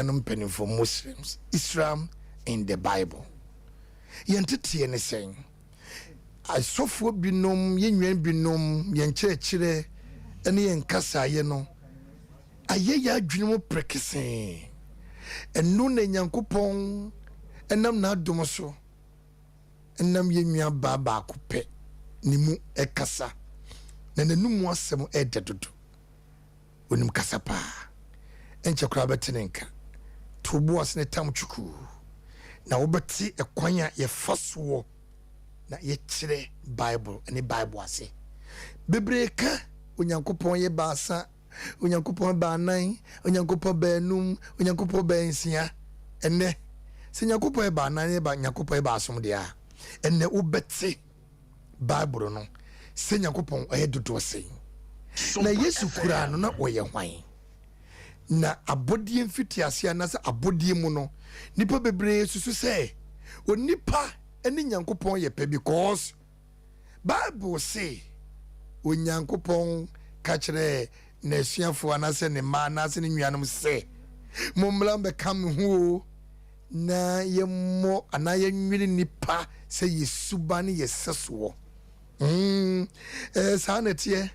nuanom mpanimfoɔ Muslims, Islam in the Bible. Yɛn teteɛ ne sɛn? Asɔfoɔ binom, yɛn nua binom, yɛn kyerɛkyerɛ ne yɛn kasaeɛ no ayɛ yɛn adwene mu prekesee. Ɛno na Nyankopɔn nam n'adom so nam yɛn nua baa baako pɛ ne mu ɛkasa, na n'anum asɛm ɛdɛ dodo. Onim kasa paa. Ɛnkyɛ koraa bɛte ne nka. To bo ase ne tam twukuu, na wobɛte ɛkwan a yɛfa soɔ na yɛkyerɛ Bible ne Bible ase. Bebree ka Onyankopɔn yɛ baasa, Onyankopɔn baanan, Onyankopɔn baanum, Onyankopɔn baansia. Ɛnnɛ, sɛ Nyankopɔn yɛ baanan ne ba Nyankopɔn yɛ baasom deɛ a, ɛnnɛ wobɛte Bible no sɛ Nyankopɔn ɔyɛ dodoɔ sɛn. Na Yesu koraa no, na ɔyɛ hwan? Na abɔdeɛ mfitiaseɛ anaasɛ abɔdeɛ mu no, nnipa bebree susu sɛ onipa ne Nyankopɔn yɛ pɛ because Bible se Onyankopɔn ka kyerɛɛ n'asuafoɔ anaasɛ ne mma anaasɛ ne nuanom sɛ, mommra mbɛka me ho o, na yɛmmɔ anaa yɛnwene nnipa sɛ yɛ suba ne yɛ sɛsoɔ. Saa na ɛteɛ.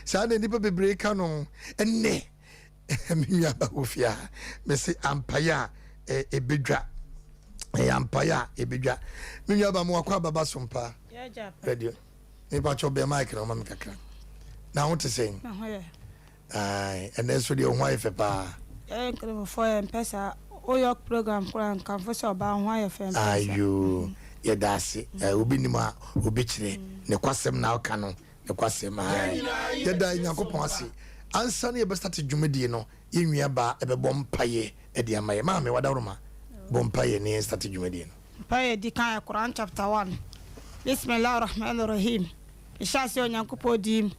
Saa na nnipa bebree ka no. Ɛnnɛ, me nua ba wɔ fie a, mese ampaeɛ a ɛbɛdwa. Ɛyɛ ampaeɛ a ɛbɛdwa. Me nua ba, mo wakɔ ababa so mpa. Radio. Mepa kyɛw bɛn mic na ɔma me kakra. Na ho te sɛn? Ɛnɛ nso deɛ ho ayɛ fɛ paa. Yɛyɛ nkramofoɔ yɛ mpɛ saa. Woyɔ program koraa nkamfo sɛ ɔbaa ho ayɛ fɛ mpɛ saa. Ayoo yɛda ase. Obi nim a obi kyerɛ. Ne kwasɛm na ɔka no. Ne kwasɛm. Yɛda Nyankopɔn ase. Ansa na yɛbɛstate dwumadie no, yɛn nua baa ɛbɛbɔ mpaeɛ de ama yɛn. Maame Wadaworoma, bɔ mpaeɛ na yɛn state dwumadie no. Mpaeɛ a ɛdi kan yɛ Quran chapter 1. Bismillah Rahman Rahim. Mehyɛ aseɛ Onyankopɔn din mu.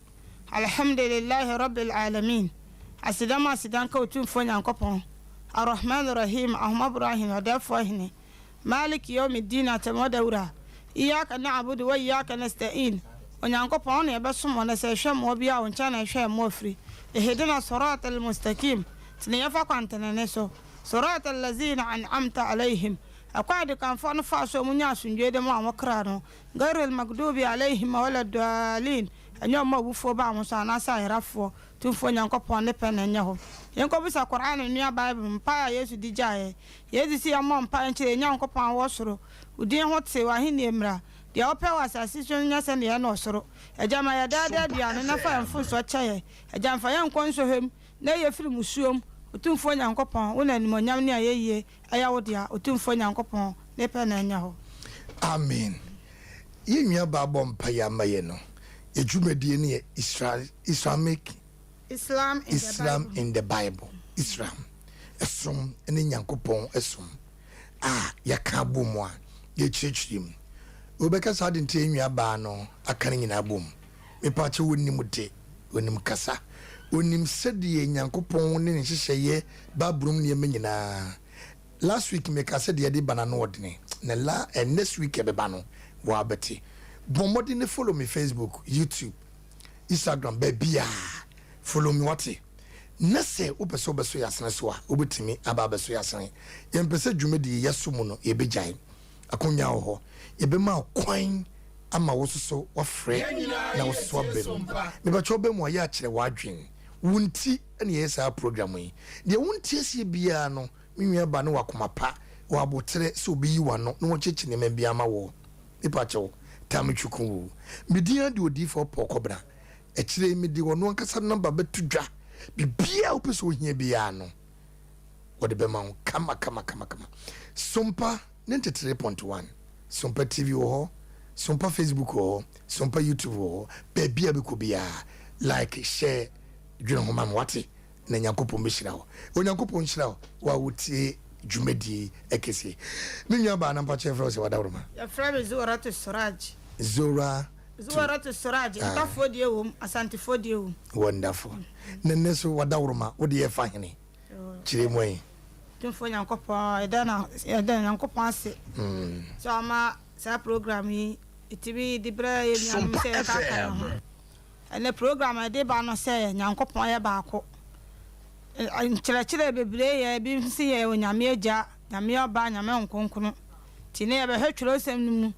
Alhamdulillahi Rabbil Alamin, Aseda mu aseda nka Otumfoɔ Nyankopɔn, Ar-Rahman Ar-Rahim, Ahummɔborɔ Hene, Ɔdɛɛfoɔ Hene, Maliki Yawmi-Ddin, Atemmuada Wura, Iyyaka na'budu wa iyyaka nasta'in, Onyankopɔn, Wo na yɛbɛsom Wo, na sɛ yɛhwɛ mmoa biara a, Wo nkyɛn na yɛhwɛ mmoa firi, Ihdina Sirata Al-Mustaqim, Tene yɛn fa kwantenene so, Sirata Allazina an'amta alayhim, Ɛkwan a adikanfoɔ no faa so a wɔnyaa asomdwoeɛ de maa wɔn kra no, Ghairil Maghdubi alayhim wala Ddaalin, Ɛnyɛ wɔn a abufuo baa wɔn so anaasɛ ayerafoɔ, Tumfoɔ Nyankopɔn ne pɛ na ɛnyɛ hɔ. Yɛnkɔbisa Qur'aan no nua Bible mu, mpaeɛ a Yesu de gyaeɛ. Yesu se yɛmmɔ mpaeɛ nkyerɛ yɛn Nyankopɔn a ɔwɔ soro, Wo din ho te, W'ahennie mmra. Deɛ wopɛ wɔ asase so no nyɛ sɛdeɛ ɛyɛ no wɔ soro. Agya ma yɛn daa daa aduane na fa yɛn mfomsoɔ kyɛ yɛn. Agya mfa yɛn nkɔ nsɔhwɛ mu, na yi yɛn firi mmusuo mu. Otumfoɔ Nyankopɔn, Wo na animuonyam ne ayɛyie Ɛyɛ wo dea, Otumfoɔ Nyankopɔn, ne pɛ na ɛnyɛ hɔ. Amen. Yɛn nua baa bɔ mpaeɛ ama yɛn no, yɛ dwumadie no yɛ Islamic Islam in the Islam Bible. in the Bible, Islam som ne Nyankopɔn som a yɛaka abom a yɛkyerɛkyerɛ mu. Wobɛka saa ade nti yɛn nua baa no aka ne nyinaa abom. Mepaakyɛw onim de, onim kasa, onim sɛdeɛ Nyankopɔn ne ne nhyehyɛeɛ Bible mu nneɛma nyinaa. Last week meka sɛ deɛ ɛde ba no ano ɔdene, na la eh, next week ɛbɛba no woabɛte. Bɔ mmɔden ne follow me Facebook, YouTube, Instagram, baabiaa follow me wate. Na sɛ wopɛ sɛ wobɛso yɛ asene so a, wobɛtumi aba abɛso yɛ asene. Yɛmpɛ sɛ dwumadie yɛso mu no yɛbɛgyae. Akonnwa wɔ hɔ, yɛbɛma wo kwan ama wo nso so woafrɛ na wo nso so aba mu. Mepakyɛ woba mu a yɛ akyerɛ w'adwene. Wo nti na yɛyɛ saa program yi. Deɛ wonte aseɛ biara no, me nua ba no wɔ akoma pa, wɔ aboterɛ sɛ ɔbɛyi w'ano na wakyerɛkyerɛ nneɛma bi ama wo. Mepakyɛ wo, taa me twuku o. Me din ara de Odiyifoɔ Paul Kɔbena. Akyire yi mede ɔno ankasa number bɛto dwa. Biribiara a wopɛ sɛ wohia biara no, wɔde bɛma wo kama kama kama kama. Sompa 93.1, Sompa TV wɔ hɔ, Sompa Facebook wɔ hɔ, Sompa YouTube wɔ hɔ, baabi a bɛkɔ biara, like, share, dwene ho ma me, wate? Na Nyankopɔn bɛhyira wo. Onyankopɔn nhyira wo, wo a wotie dwumadie yi ɛkɛsie. Me nua baa na mpakyɛ yɛfrɛ wo sɛ wadaworoma? Yɛfrɛ me Zuwaratu Suraj. Zora tu. Zuwaratu Suraj, Ah. Ntafoɔ deɛ wom, Asantefoɔ deɛ wom. Wonderful. Na nnɛ so wadaworoma, wode yɛfa hene? Kyerɛ mu ɛ. Tumfoɔ Nyankopɔn, yɛda no, yɛda Nyankopɔn ase sɛ wama saa program yi ɛtumi de brɛ yɛn nuanom sɛ yɛkaakae yɛn ho. Ɛnɛ program a yɛde ba no sɛ Nyankopɔn yɛ baako. Nkyerɛkyerɛ bebree yɛ ebi nso yɛ Onyame Agya, Nyame Ɔba, Nyame Honhom Kronkron. Nti nnɛ yɛbɛhwɛ twerɛsɛm no mu.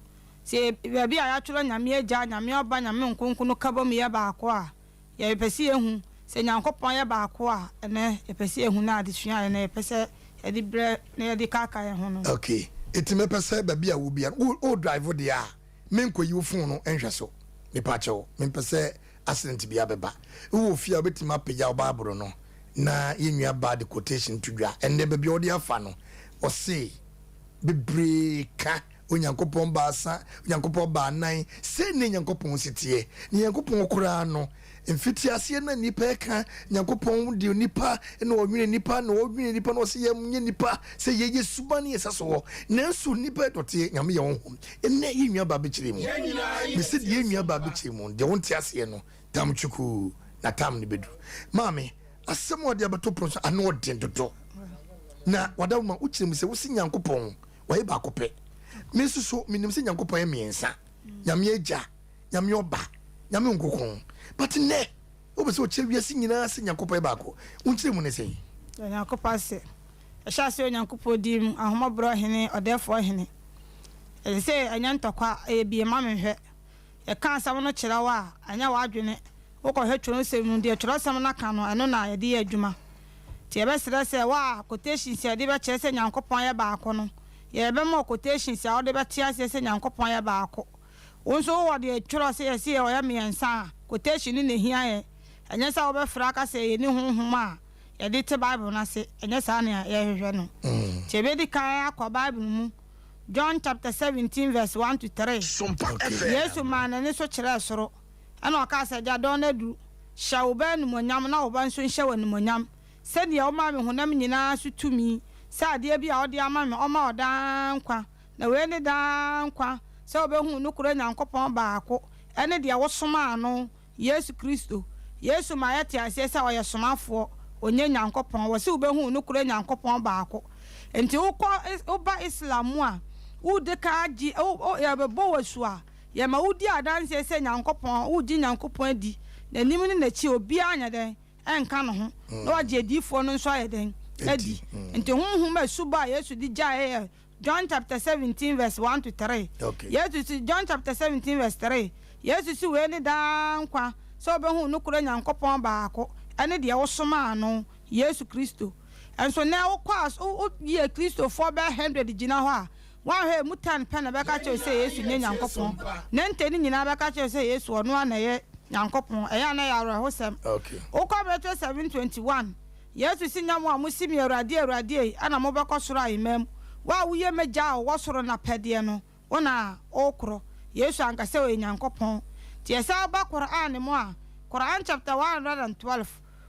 Sɛ baabi a yɛatwerɛ Nyame Agya, Nyame Ɔba, Nyame Honhom Kronkron ka bom yɛ baako a, yɛpɛ sɛ yɛhu sɛ Nyankopɔn yɛ baako a, ɛnɛ yɛpɛ sɛ yɛhu na adesua a ɛnɛ yɛpɛ sɛ yɛde brɛ na yɛde kaakae yɛn ho no. Ok, nti mɛpɛ sɛ baabi a wɔ biara no, wo drive deɛ a, menkɔyi wo phone no nhwɛ so. Mepakyɛw, mempɛ sɛ accident biara bɛba. Wowɔ fie a wobɛtumi apagya wo Bible no na yɛn nua baa de quotation to dwa. Ɛnnɛ baabi a wɔde afa no, ɔse bebree ka Onyankopɔn baasa, Onyankopɔn baanan, sei ne Nyankopɔn si teɛ. Ne Nyankopɔn koraa no, mfitiaseɛ na nnipa ɛka Nyankopɔn de onipa na ɔnwene nnipa na ɔnwene nnipa na ɔse yɛnyɛ nnipa sɛ yɛyɛ suban ne yɛsɛ soɔ. Nanso nnipa dɔteɛ, Nyame yɛ honhom. Ɛnnɛ yɛn nua baa bɛkyerɛ mu. Mese deɛ yɛn nua baa bɛkyerɛ mu, deɛ wonte aseɛ no, tam kyukuu na tam no bɛduru. Maame, asɛm a ɔde abɛto pono so ano ɔden dodo. Na wada ma wokyerɛ mu sɛ wosi Nyankopɔn ɔyɛ baako pɛ. Me nso so menim sɛ Nyankopɔn yɛ mmiɛnsa. Nyame Agya, Nyame Ɔba, Nyame Nkokɔn. But nnɛ, wopɛ sɛ ɔkyerɛ wiase nyinaa sɛ Nyankopɔn yɛ baako. Wo nkyerɛmu ne sɛn? Da Nyankopɔn ase. Yɛhyɛ aseɛ Onyankopɔn din mu, Ahummɔborɔ Hene, Ɔdɛɛfoɔ Hene. Ɛsɛ sɛ ɛnyɛ ntɔkwa, ɛyɛ bie ma me hwɛ. Yɛka asɛm no kyerɛ wo a, ɛnyɛ w'adwene. Wokɔhwɛ twerɛsɛm mu, deɛ twerɛsɛm no aka no, ɛno na yɛde yɛ adwuma. Nti yɛbɛsrɛ sɛ wo a quotations a yɛde bɛkyerɛ sɛ Nyankopɔn yɛ baako no, yɛbɛma wo quotations a wode bɛte aseɛ sɛ Nyankopɔn yɛ baako. Wo nso wowɔ deɛ twerɛ sɛ yɛse ɔyɛ mmiɛnsa a, quotation no na ɛhia yɛn. Ɛnyɛ sɛ wobɛfrɛ aka sɛ yɛnni honhom a yɛde te Bible no ase, ɛnyɛ saa na yɛhwehwɛ no. Nti yɛbɛdi kan akɔ Bible mu, John chapter 17 verse 1 to 3. Yesu maa n'ani so kyerɛɛ soro, ɛnna ɔkaa sɛ, Agya, dɔn no aduru. Hyɛ wo Ba animuonyam na wo Ba nso nhyɛ wo animuonyam, sɛdeɛ womaa me honam nyinaa so tumi, sɛ adeɛ bi a wode ama me ɔma wo daa nkwa. Na wei ne daa nkwa, sɛ wɔbɛhu wo nokorɛ Nyankopɔn baako, ne deɛ wosomaa no, Yesu Kristo. Yesu ma yɛte aseɛ sɛ ɔyɛ somafoɔ, ɔnyɛ Nyankopɔn. Wɔse wobɛhu wo nokorɛ Nyankopɔn baako. Enti wokɔ, woba Islam mu a, wodi kan agye, yɛbɛbɔ wo asu a, yɛma wodi adanseɛ sɛ Nyankopɔn, wogye Nyankopɔn adi, n'anim ne n'akyi obiara nyɛ dɛn? Ɛnka ne ho, na wagye adiyifoɔ no nso ayɛ dɛn? Adi. Enti honhom asubɔ a Yesu de gyaeɛ yɛ John chapter 17 verse 1 to 3. Okay. Yesu si John chapter 17 verse 3. Yesu si wei ne daa nkwa sɛ wobɛhu nokorɛ Nyankopɔn baako ɛne deɛ wosomaa no, Yesu Kristo. Nso nnɛ wokɔ as woyɛ Kristofoɔ bɛyɛ 100 gyina hɔ a, woanhwɛ emu 10 pɛ na ɛbɛka kyerɛ wo sɛ Yesu nyɛ Nyankopɔn. 90 no nyinaa bɛka kyerɛ wo sɛ Yesu ɔno ara na ɛyɛ Nyankopɔn. Ɛyɛ a na ɛyɛ awerɛhosɛm. Okay. Wokɔ Matthew 7:21. Yesu se, Nyɛ mo a mose me Awurade, Awurade ei, na mobɛkɔ soro ahemman mu. Wo a woyɛ m'Agya a ɔwɔ soro no apɛdeɛ no, wo na wokorɔ. Yesu anka sɛ ɔyɛ Nyankopɔn. Nti yɛsan ba Qur'aan mu a, Qur'aan chapter 112,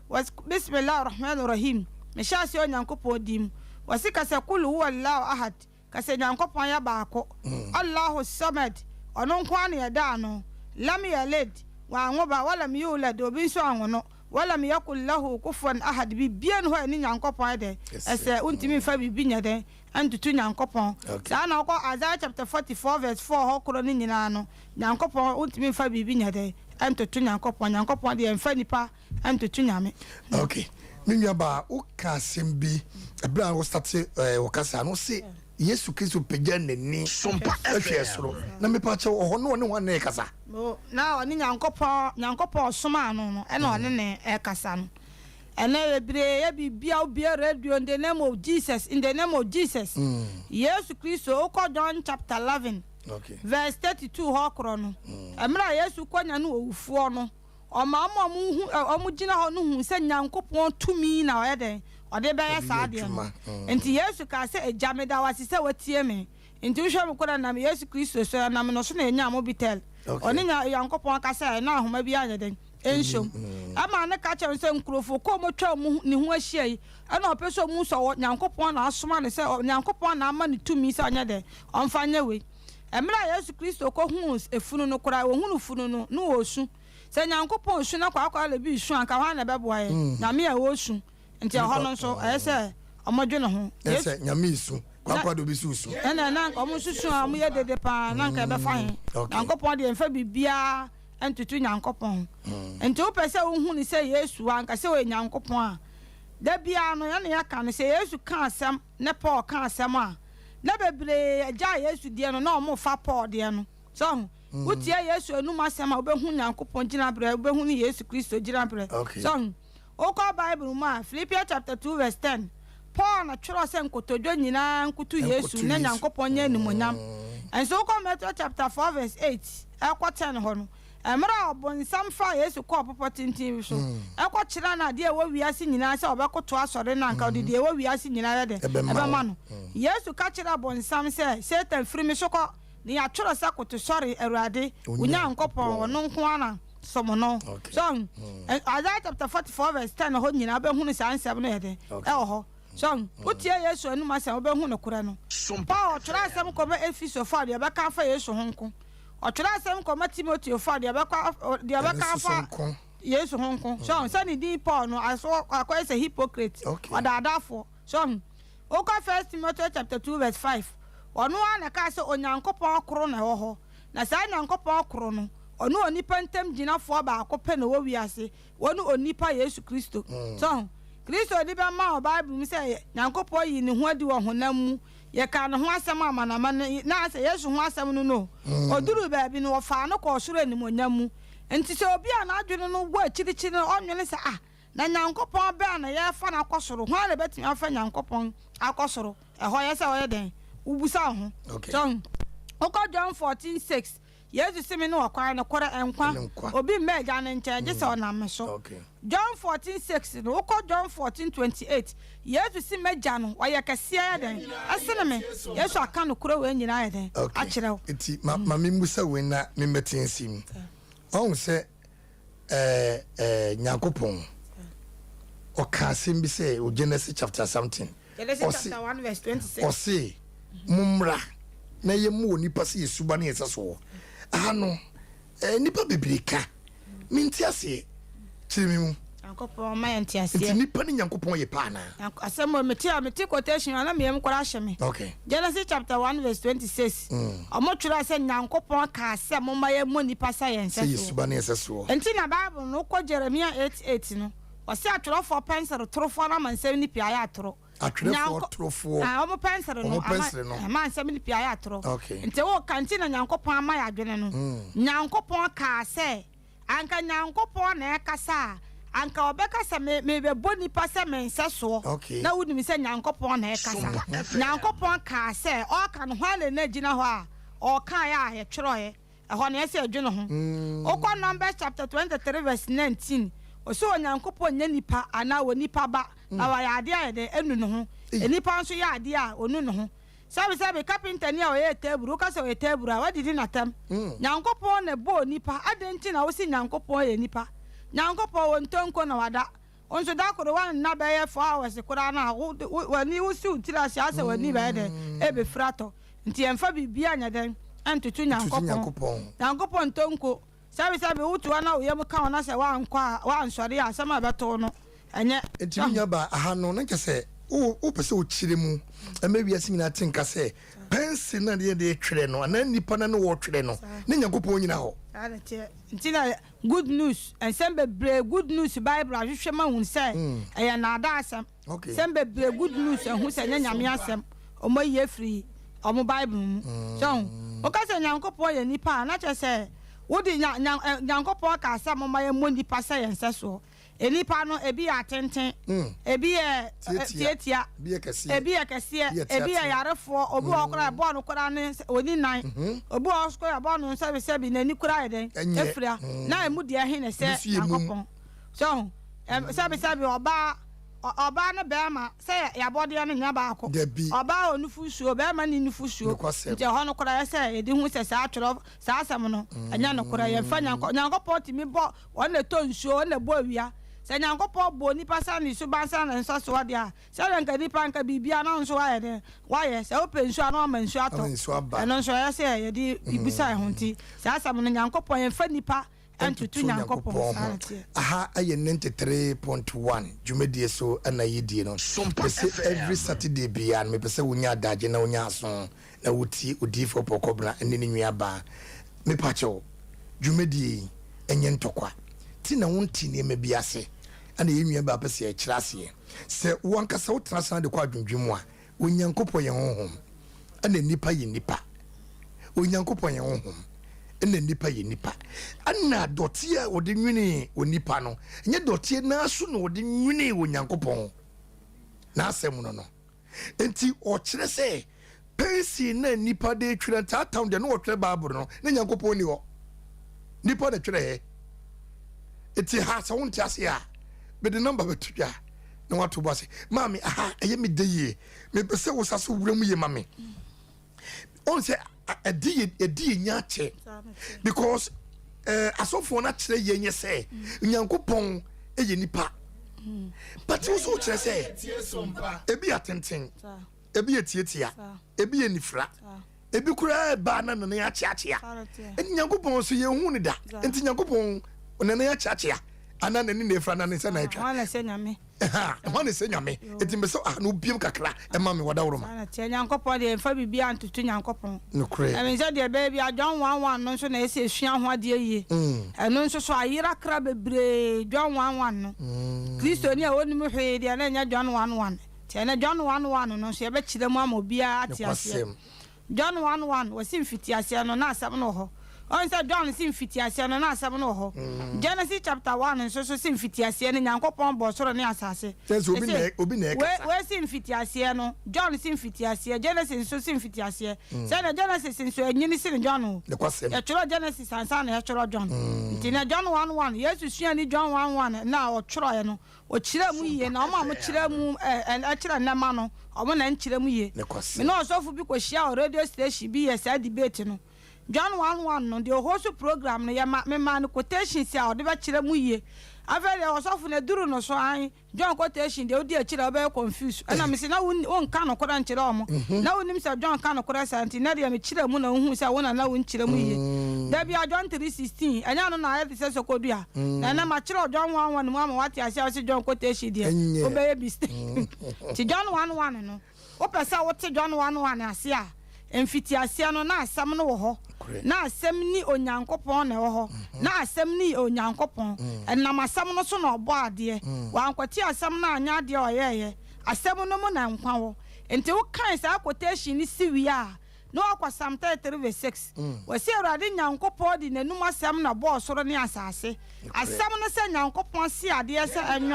wɔse, Bismillah Ar-Rahmaan Ar-Rahiim, Mehyɛ aseɛ Onyankopɔn din mu. Wɔse ka sɛ, Qul huwa Allahu Ahad, Ka sɛ, Nyankopɔn yɛ baako. Allahu Samad, Ɔno nko ara na yɛda ano. Lam yalid, Wanwo ba, walam yulad, obi nso anwo no, walam yakun lahu kufuwan ahad, biribiara nni hɔ a ɛne Nyankopɔn yɛ dɛn? Ɛsɛ, wontumi mfa biribi nyɛ dɛn? Ntoto Nyankopɔn. Saa na wokɔ Isaiah chapter 44 verse 4 hɔ korɔ no nyinaa no, Nyankopɔn, wontumi mfa biribi nyɛ dɛn? Ntoto Nyankopɔn. Nyankopɔn deɛ, ɛmfa nnipa ntoto Nyame. Ok me nua baa wo ka asɛm bi ɛberɛ a wo starte eh, wo kasa no se Yesu Kristo pagya n'ani hwɛɛ soro na mepa kyɛw ɔhɔ no ɔne hwan na ɛkasa? Na ɔne Nyankopɔn, Nyankopɔn ɔsomaa no no ɛna ɔne ne ɛkasa no. Ɛnɛ bebree yɛ biribia wobie radio in the name of Jesus, in the name of Jesus. Yesu Kristo wokɔ John chapter 11 Okay. verse 32 hɔ korɔ no, ɛmerɛ a Yesu kɔ nyane owufoɔ no, Ɔma wɔn a wɔhu ɛ wɔgyina hɔ no hu sɛ Nyankopɔn tumi na ɔyɛ dɛn? Ɔde bɛyɛ saa adeɛ no. Enti Yesu kaa sɛ, Agya, meda wo ase sɛ woatie me. Enti wohwɛ me kora nam Yesu Kristo so, ɛnam no so na yɛnyaa Mobitel. Ɔne Nya Nyankopɔn kasaeɛ na ahoma biara anyɛ dɛn? Ɛnhyɛ mu. Ɛmaa no ka kyerɛɛ no sɛ nkurɔfoɔ kuo a wɔatwa wɔn ho ne ho ahyia yi, ɛna ɔpɛ sɛ wɔhu sɛ ɔwɔ Nyankopɔn na asoma no sɛ ɔ Nyankopɔn na ama no tumi sɛ ɔnyɛ dɛn? Ɔmfa nyɛ wei. Mmerɛ a Yesu Kristo kɔhuu efunu no koraa, ɔhunu funu no, na ɔresu. Sɛ Nyankopɔn resu na kwaakwaala bi resu a, anka hwan na ɛbɛboa yɛn? Nyame a ɔresu. Nti ɛhɔ no nso, ɛyɛ sɛ wɔdwene ho. Ɛyɛ sɛ Nyame resu, kwaakwaala bi nso resu. Ɛnna na anka wɔn nso su a wɔyɛ dede paa, na anka ɛbɛfa he? Nyankopɔn deɛ, mfa biribiara ntoto Nyankopɔn ho. Nti wopɛ sɛ wohu no sɛ Yesu, anka sɛ ɔyɛ Nyankopɔn a, Da biara no, yɛne yɛka no, sɛ Yesu ka asɛm ne Paul ka asɛm a, na bebree agyae Yesu deɛ no na wɔrefa Paul deɛ no. So ahu? Wotie Yesu anum asɛm a, wobɛhu Nyankopɔn gyinaberɛ, wobɛhu ne Yesu Kristo gyinaberɛ. Okay. So ahu? Wokɔ Bible mu a, Philippians chapter 2 verse 10, Paul na twerɛ sɛ nkotodwe nyinaa nkoto Yesu Nkoto na Yesu. Nyankopɔn nyɛ animuonyam. Nso wokɔ Matthew chapter 4 verse 8 ɛkɔ 10 hɔ no, mmerɛ a ɔbonsam faa Yesu kɔɔ bepɔ tenten bi so, ɛkɔ kyerɛɛ no adeɛ a ɛwɔ wiase nyinaa sɛ ɔbɛkoto asɔre no anka ɔde deɛ ɛwɔ wiase nyinaa yɛ dɛn? Ɛbɛma Ɛbɛma wo. no. Yesu ka kyerɛɛ bonsam sɛ, Satan, firi me so kɔ, na yɛatwerɛ sɛ koto sɔre Awurade wo Nyankopɔn, ɔno nko ara na som no. Okay. So ahu? Isaiah chapter 44 verse 10 hɔ nyinaa wobɛhunu saa nsɛm no yɛ dɛn? Okay. Ɛwɔ hɔ. So ahu? Wotie Yesu anom asɛm a, wobɛhu nokorɛ no. Paul ɔtwerɛ asɛm kɔma Efesofo a deɛ ɔbɛka afa Yesu ho nko. Ɔtwerɛ asɛm kɔma Timoteofo a deɛ ɔbɛkɔ deɛ Ɛno ɔbɛka nso so afa nko. Yesu ho nko. So ahu? Sɛ ne din Paul no, aso akɔyɛ sɛ hypocrite, Okay. ɔdaadaafoɔ. So ahu? Wokɔ First Timothy chapter 2 verse 5, ɔno ara na ɛkaa sɛ Onyankopɔn koro na ɛwɔ hɔ. Na saa Nyankopɔn koro no, ɔne onipa ntam gyinafoɔ baako pɛ na ɛwɔ wiase, ɔne onipa Yesu Kristo. So ahu? Kristo de bɛma wɔ Bible mu sɛ Nyankopɔn yii ne ho adi wɔ honam mu. Yɛkaa ne ho asɛm amanaman no, na asɛ Yesu ho asɛm no no. Ɔduruu baabi no, wɔfaa no kɔɔ soro animuonyam mu. Enti sɛ obi a n'adwene no wɔ akyirikyiri no, ɔnnwene sɛ, Ah, na Nyankopɔn bɛn na yɛrefa no akɔ soro? Hwan na ebetumi afa Nyankopɔn akɔ soro? Ɛhɔ yɛ sɛ ɔyɛ dɛn? Wobisa wo ho. Okay. So ahu? Wokɔ John 14, 6, Yesu se, Mene ɔkwan, nokorɛ, nkwa. Ne nkwa. Obi mma Agya no nkyɛn, gye sɛ ɔnam me so. Okay. John 14, 6 no, wokɔ John 14, 28, Yesu se, M'Agya no, ɔyɛ kɛseɛ yɛ dɛn? Ɛsene me. Yesu aka nokorɛ wei nyinaa ayɛ dɛn? Okay. Akyerɛ wo. Nti ma ma memmusa wei na memmɛte nsi mu. Wahu sɛ ɛɛ ɛɛ Nyankopɔn ɔka asɛm bi sɛ wɔ Genesis chapter something. Genesis Ɔse chapter 1 verse 26. ɔse mommra na yɛmmu onipa sɛ yɛ suba ne yɛ sɛsoɔ. Aha no ɛɛ nnipa bebree ka mente aseɛ kyerɛ me mu. Nyankopɔn ma yɛn Nti nteaseɛ. nipa ne Nyankopɔn yɛ pɛ anaa? Asɛm wɔ mete a mete quotation a na meyam koraa hyɛ me. Okay. Genesis chapter 1 verse 26. Ɔmo twerɛ sɛ Nyankopɔn kaa sɛ momma yɛmmɔ nipa sɛ yɛn Sɛ yɛ sɛsoɔ. suba ne yɛ sɛsoɔ. Nti na Bible no wokɔ Jeremia 8 8 no, ɔse atwerɛfoɔ pɛnsere torofoɔ no ama nsɛm no pii ayɛ atoro. Atwerɛfoɔ Nyanko torofoɔ. Ah, ɔmo pɛnsere no Ɔmo ama pɛnsere no. ama nsɛm no pii ayɛ atoro. Okay. Nti woka nti na Nyankopɔn ama yɛ adwene no. Nyankopɔn kaa sɛ anka Nyankopɔn na ɛkasa a, anka ɔbɛka sɛ me mebɛbɔ nipa sɛ me nsɛsoɔ. Okay. Na wonim sɛ Nyankopɔn na ɛkasa. Nyankopɔn kaa sɛ ɔka no hwan na na gyina hɔ a ɔkaeɛ a yɛtwerɛeɛ. Ɛhɔ no yɛsɛ yɛdwene ho. Wokɔ Numbers chapter 23 verse 19, ɔsɛ Onyankopɔn nyɛ nipa anaa onipa ba na wayɛ adeɛ a yɛde anu ne ho. Nipa nso yɛ adeɛ a ɔnu ne ho. Sɛbi sɛbi kapentani a ɔyɛ teburu, woka sɛ ɔyɛ teburu a, wadidi n'atɛm. Nyankopɔn na ɛbɔɔ nipa, adɛn nti na wosi Nyankopɔn yɛ nipa? Nyankopɔn wɔ ntonko na wada. Wo nso da koro woanna bɛyɛ 4 hours koraa no a, w'ani wosi wo tiri ase asɛ w'ani bɛyɛ dɛn? Ɛbɛfiri atɔ. Nti yɛmfa biribiara nyɛ dɛn? Ɛntoto Nyankopɔn. Nyankopɔn ntonko. Sɛbi sɛbi woto hɔ na wo yam ka wo na sɛ woankɔ a, woansɔre a, asɛm a ɛbɛto wo no, ɛnyɛ. Nti me nua baa aha no na kyerɛ sɛ wopɛ sɛ wokyerɛ mu ma wiase nyinaa te nka sɛ pɛnse no a yɛde retwerɛ no anaa nnipa no ne wɔretwerɛ no ne Nyankopɔn nyina hɔ. Saa na ɛteɛ. Nti na Good News, nsɛm bebree Good News Bible ahwehwɛ mu ahunu sɛ ɛyɛ nnaadaa asɛm. Nsɛm bebree Good News ahu sɛ ɛnyɛ Nyame asɛm. Wɔn ayi afiri wɔn Bible mu. So ho? Woka sɛ Nyankopɔn yɛ nipa a, na kyerɛ sɛ wode nya, nya, Nyankopɔn kaa sɛ momma yɛmmɔ nnipa sɛ yɛn nsɛsoɔ. Nnipa no, ebi yɛ atenten, ebi yɛ tiatia, ebi yɛ kɛseɛ, ebi yɛ yarefoɔ, obi wɔ hɔ koraa yɛbɔɔ no koraa ne ɔnni nan, obi wɔ hɔ koraa yɛbɔɔ no sɛbisɛbi n'ani koraa yɛ dɛn afira, na emu deɛ he na ɛsɛ Nyankopɔn. So ho? Sɛbisɛbi ɔbaa, ɔbaa ne bɛrima sɛ yɛabɔdeɛ no nyɛ baako. Ɔbaa wɔ nufusuo, bɛrima nni nufusuo. Nti ɛhɔ no koraa ɛsɛ yɛde hu sɛ saa atwerɛ, saa asɛm no ɛnyɛ nokorɛ. Yɛmfa Nyankopɔn tumi bɔ. Ɔno na ɛtɔ nsuo, ɔno na ɛbɔ awia. Sɛ Nyankopɔn bɔɔ nipa sɛ ne suban sɛ ne nsɛsoɔ deɛ a, sɛdeɛ nka nipa nka biribiara na wo nso woayɛ dɛn? Woayɛ. Sɛ wopɛ nsuo a na wama nsuo atɔ. Ɛno nso ɛyɛ sɛ yɛde bisa yɛn ho nti saa asɛm no Nyankopɔn yɛmfa nipa ntoto Nyankopɔn saa na ɛteɛ. Aha yɛ 93.1 dwumadie so na yɛdie no. Mese every Saturday biara no mepɛ sɛ wonya adagye na wonya aso na wotie Odiyifoɔ Paul Kɔbena ne ne nuabaa. Mepakyɛw, dwumadie yi, ɛnyɛ ntɔkwa. Ti na wonte nneɛma bi ase. Ɛna yɛn nua baa pɛ sɛ yɛkyerɛ aseɛ sɛ wo ankasa wotena ase na de kɔ adwendwen mu a, Onyankopɔn yɛ honhom, ɛna nnipa yɛ nnipa. Onyankopɔn yɛ honhom, ɛna nnipa yɛ nnipa. Ɛna dɔteɛ a wɔde nwenee onipa no, ɛnyɛ dɔteɛ naa so na wɔde nwenee Onyankopɔn n'asɛm no no. Enti ɔkyerɛ sɛ pɛnsil na nnipa de twerɛ ntaataw deɛ na wɔtwerɛ Bible no, na Nyankopɔn ni hɔ. Nnipa na twerɛɛ. Enti ha sɛ wonte ase a, mede nɔmba bɛto dwa na wato bo ase. Maame, aha ɛyɛ me dɛ yie. Mepɛ sɛ wosa so wura mu yie ma me. Ɔn sɛ ɛde yɛ ɛde yɛ nya akyɛ because ɛɛ eh, asɔfoɔ no akyerɛ yɛn yɛ sɛ Nyankopɔn yɛ nipa. But wo so kyerɛ sɛ ebi yɛ atenten, ebi yɛ tiatia, ebi yɛ nifira. Ebi koraa ɛbaa na nane akyeakyea. Nti Nyankopɔn nso yɛnhu no da. Nti Nyankopɔn nane akyeakyea anaa n'ani na efira anaa ne nsa na atwa. Hwan na ɛsɛ Nyame? Hwan na ɛsɛ Nyame? Nti mepɛ sɛ ah na obiem kakra ɛma me wadaworoma. Saa na ɛteɛ. Nyankopɔn deɛ yɛmfa biribiara ntoto Nyankopɔn. Nokorɛ. Na menim sɛ deɛ ɛbɛyɛ biara John 1:1 no nso na ɛsɛ yɛsua ho adeɛ yie. Ɛno nso so ayera kra bebree John 1:1 no. Kristoni a ɔnnim hwee deɛ na ɛnyɛ John 1:1. Nti ɛnnɛ John 1:1 no nso yɛbɛkyerɛ mu ama obiara ate aseɛ. Nokwasɛm. John 1:1, wɔse mfitiaseɛ no na asɛm no wɔ hɔ. Ɔhu sɛ John se mfitiaseɛ no na asɛm no wɔ hɔ. Genesis chapter 1 nso so se mfitiaseɛ no Nyankopɔn bɔɔ soro ne asase. Kyerɛ sɛ obi na Ɛse obi na wei ɛkasa. wei se mfitiaseɛ no, John se mfitiaseɛ, Genesis nso se mfitiaseɛ. Sɛdeɛ Genesis nso ɛnyini sene John o. Nokwasɛm. Yɛtwerɛ Genesis ansa na yɛtwerɛ John. Nti na John 1:1, Yesu suani John 1:1 no a ɔtwerɛeɛ no, Ɔkyerɛɛ mu yie, na wɔn a wɔkyerɛ mu ɛ kyerɛ nnɛ ma no, wɔn na ɛnkyerɛ mu yie. Me ne ɔsɔfo bi kɔhyiaa wɔ radio station bi yɛɛ saa debate no. John 1:1 no, deɛ ɔhost program no, yɛma, memaa no quotations a ɔde bɛkyerɛ mu yie. Afei deɛ ɔsɔfo no, aduru no so, ae, John quotation deɛ wodi akyire a wobɛyɛ confuse. Ɛna mese, na wo, wonka nokorɛ nkyerɛ wɔn. Na wonim sɛ John ka nokorɛ saa nti, nnɛ deɛ mekyerɛ mu na wohuu sɛ wo na na wonkyerɛ mu yie. Da biara John 3:16, ɛnyɛ ɛno na ayɛ te sɛ sɔkɔdua. Na ɛnɛ makyerɛw John 1:1 mu ama woate ase a wose John quotation deɛ wobɛyɛ mistake. Nti John 1:1 no, wopɛ sɛ wote John 1:1 ase a, mfitiaseɛ no na asɛm no wɔ hɔ, na asɛm ne Onyankopɔn na ɛwɔ hɔ, na asɛm no yɛ Onyankopɔn. Ɛnam asɛm no so na ɔbɔɔ adeɛ. Wankwati asɛm no anyɛ adeɛ a ɔyɛeɛ. Asɛm no mu na nkwa wɔ. Nti wokan saa quotation no si wie a, Na ɔkɔ Psalm 33 vs 6. Wɔse Awurade Nyankopɔn de n'anum asɛm na ɔbɔɔ soro ne asase. Asɛm no sɛ Nyankopɔn se adeɛ sɛ ɛnyɔ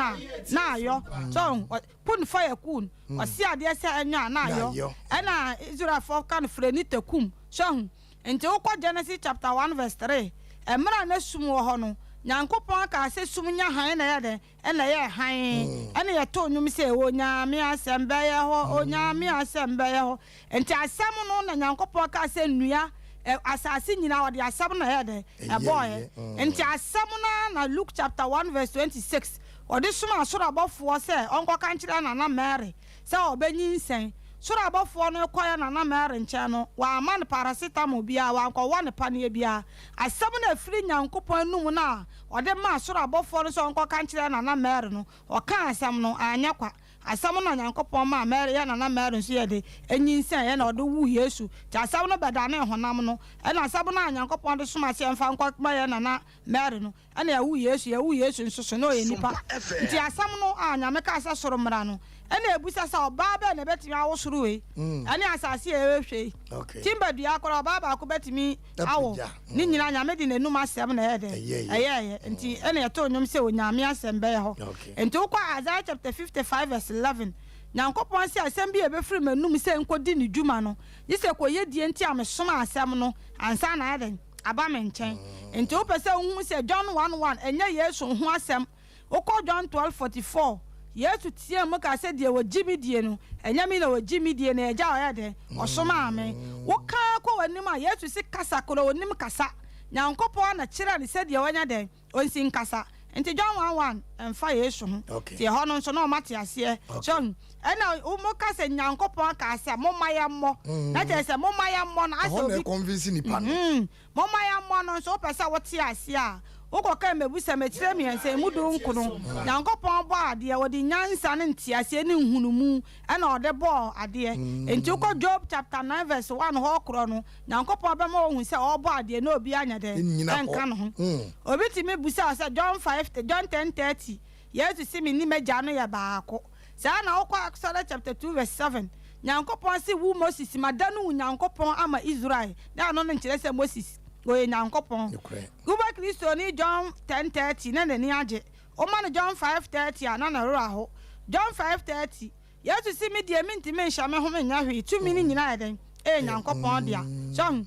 a, na ayɔ. So ɔhu? Kun fa yakun. Ɔse adeɛ sɛ ɛnyɔ a, na ayɔ. Ɛna Israelfoɔ ka no frɛ ni takum. So ahu? Nti wokɔ Genesis chapter 1 vs 3, mmerɛ a na sum wɔ hɔ no, Nyankopɔn kaa sɛ sum nya hann na ɛyɛ dɛn? Ɛna ɛyɛɛ hann. Ɛna yɛtoo nnwom sɛ, Onyame asɛm bɛyɛ hɔ, Onyame asɛm bɛyɛ hɔ. Nti asɛm no na Nyankopɔn kaa sɛ nnua, asase nyinaa ɔde asɛm no na ɛyɛɛ dɛn? Ɛbɔɔɛ. Nti asɛm no ara na Luke chapter 1 verse 26 ɔde somaa soro abɔfoɔ sɛ ɔnkɔka nkyerɛ Nana Mary sɛ ɔbɛnyinsɛn. Soro abɔfoɔ no kɔeɛ Nana Mary nkyɛn no, wamma no paracetamol biara, wankɔwɔ no paneɛ biara. Asɛm no a ɛfiri Nyankopɔn anum no a ɔde maa soro abɔfoɔ no sɛ ɔnkɔka nkyerɛ Nana Mary no, ɔkaa asɛm no, anyɛ kwa. Asɛm no na Nyankopɔn maa Mary, yɛ Nana Mary nso yɛ de, nyinsɛn, ɛna ɔde woo Yesu. Nti asɛm no bɛdanee honam no. Ɛna asɛm no a Nyankopɔn de somaa sɛ yɛmfa nkɔ ma yɛ Nana Mary no, Ɛna yɛwoo Yesu, yɛwoo Yesu nso so, na ɔyɛ nipa. Nti asɛm no a Nyame kaa sɛ soro mmra no, ɛna ɛbusa sɛ ɔbaa bɛn na ɛbɛtumi awo soro wei, ɛne asase a yɛrehwɛ yi. Timber dua koraa ɔbaa baako bɛtumi awo. Ne nyinaa Nyame de n'anum asɛm na ɛyɛ dɛn? Ɛyɛɛyɛ. Nti ɛna yɛtoo nnwom sɛ Onyame asɛm bɛyɛ hɔ. Nti wokɔ Isaiah chapter 55 verse 11, Nyankopɔn se asɛm bi a ɛbɛfiri m'anum sɛ nkɔdi ne dwuma no, gye sɛ kɔyɛ die nti a mesomaa asɛm no ansa na ayɛ dɛn? aba me nkyɛn. Enti wopɛ sɛ wohu sɛ John 1:1 ɛnyɛ Yesu ho asɛm. Wokɔ John 12:44, Yesu teɛɛ mu kaa sɛ, Deɛ ɔgye me die no, ɛnyɛ me na ɔgye me die, na Agya a ɔyɛɛ dɛn? Ɔsomaa me. Woka ara kɔ w'anim a, Yesu se kasa korɔ, ɔnnim kasa. Nyankopɔn na kyerɛɛ no sɛdeɛ ɔnyɛ dɛn? Ɔnsi nkasa. Nti John 1:1 ɛmfa Yesu ho. Nti ɛhɔ no nso na wɔate aseɛ. So ahu? Ɛna wɔka sɛ Nyankopɔn kaa sɛ momma yɛmmɔ. Na kyerɛ sɛ momma yɛmmɔ no asɛ Ɛhɔ na obi. ɛconvince nipa no. Mhm. Momma yɛmmɔ no nso wopɛ sɛ wote aseɛ a, wokɔka mmebusɛm etire mmiɛnsa emu dunkono. Nyankopɔn bɔɔ adeɛ, ɔde nyansa ne nteaseɛ ne nhunumu ɛna ɔde bɔɔ adeɛ. Nti wokɔ Job chapter 9 verse 1 hɔ korɔ no, Nyankopɔn bɛma wahu sɛ ɔrebɔ adeɛ na obiara nyɛ dɛn? Nnyina hɔ. Ɛnka ne ho. Obi tumi bisa wo sɛ John 5, John 10:30, Yesu se me ne m'Agya no yɛ baako. Saa na wokɔ Exodus chapter 2 verse 7, Nyankopɔn se wo Moses madane wo Nyankopɔn ama Israel, na ɛno no nkyerɛ sɛ Moses ɔyɛ Nyankopɔn. Wobɛ Kristoni John 10:30 na n'ani agye, woma no John 5:30 a na ne werɛ aho. John 5:30, Yesu se me deɛ mentumi nhyɛ me ho menyɛ hwee, tumi no nyinaa yɛ dɛn? Ɛyɛ Nyankopɔn dea. So ahu?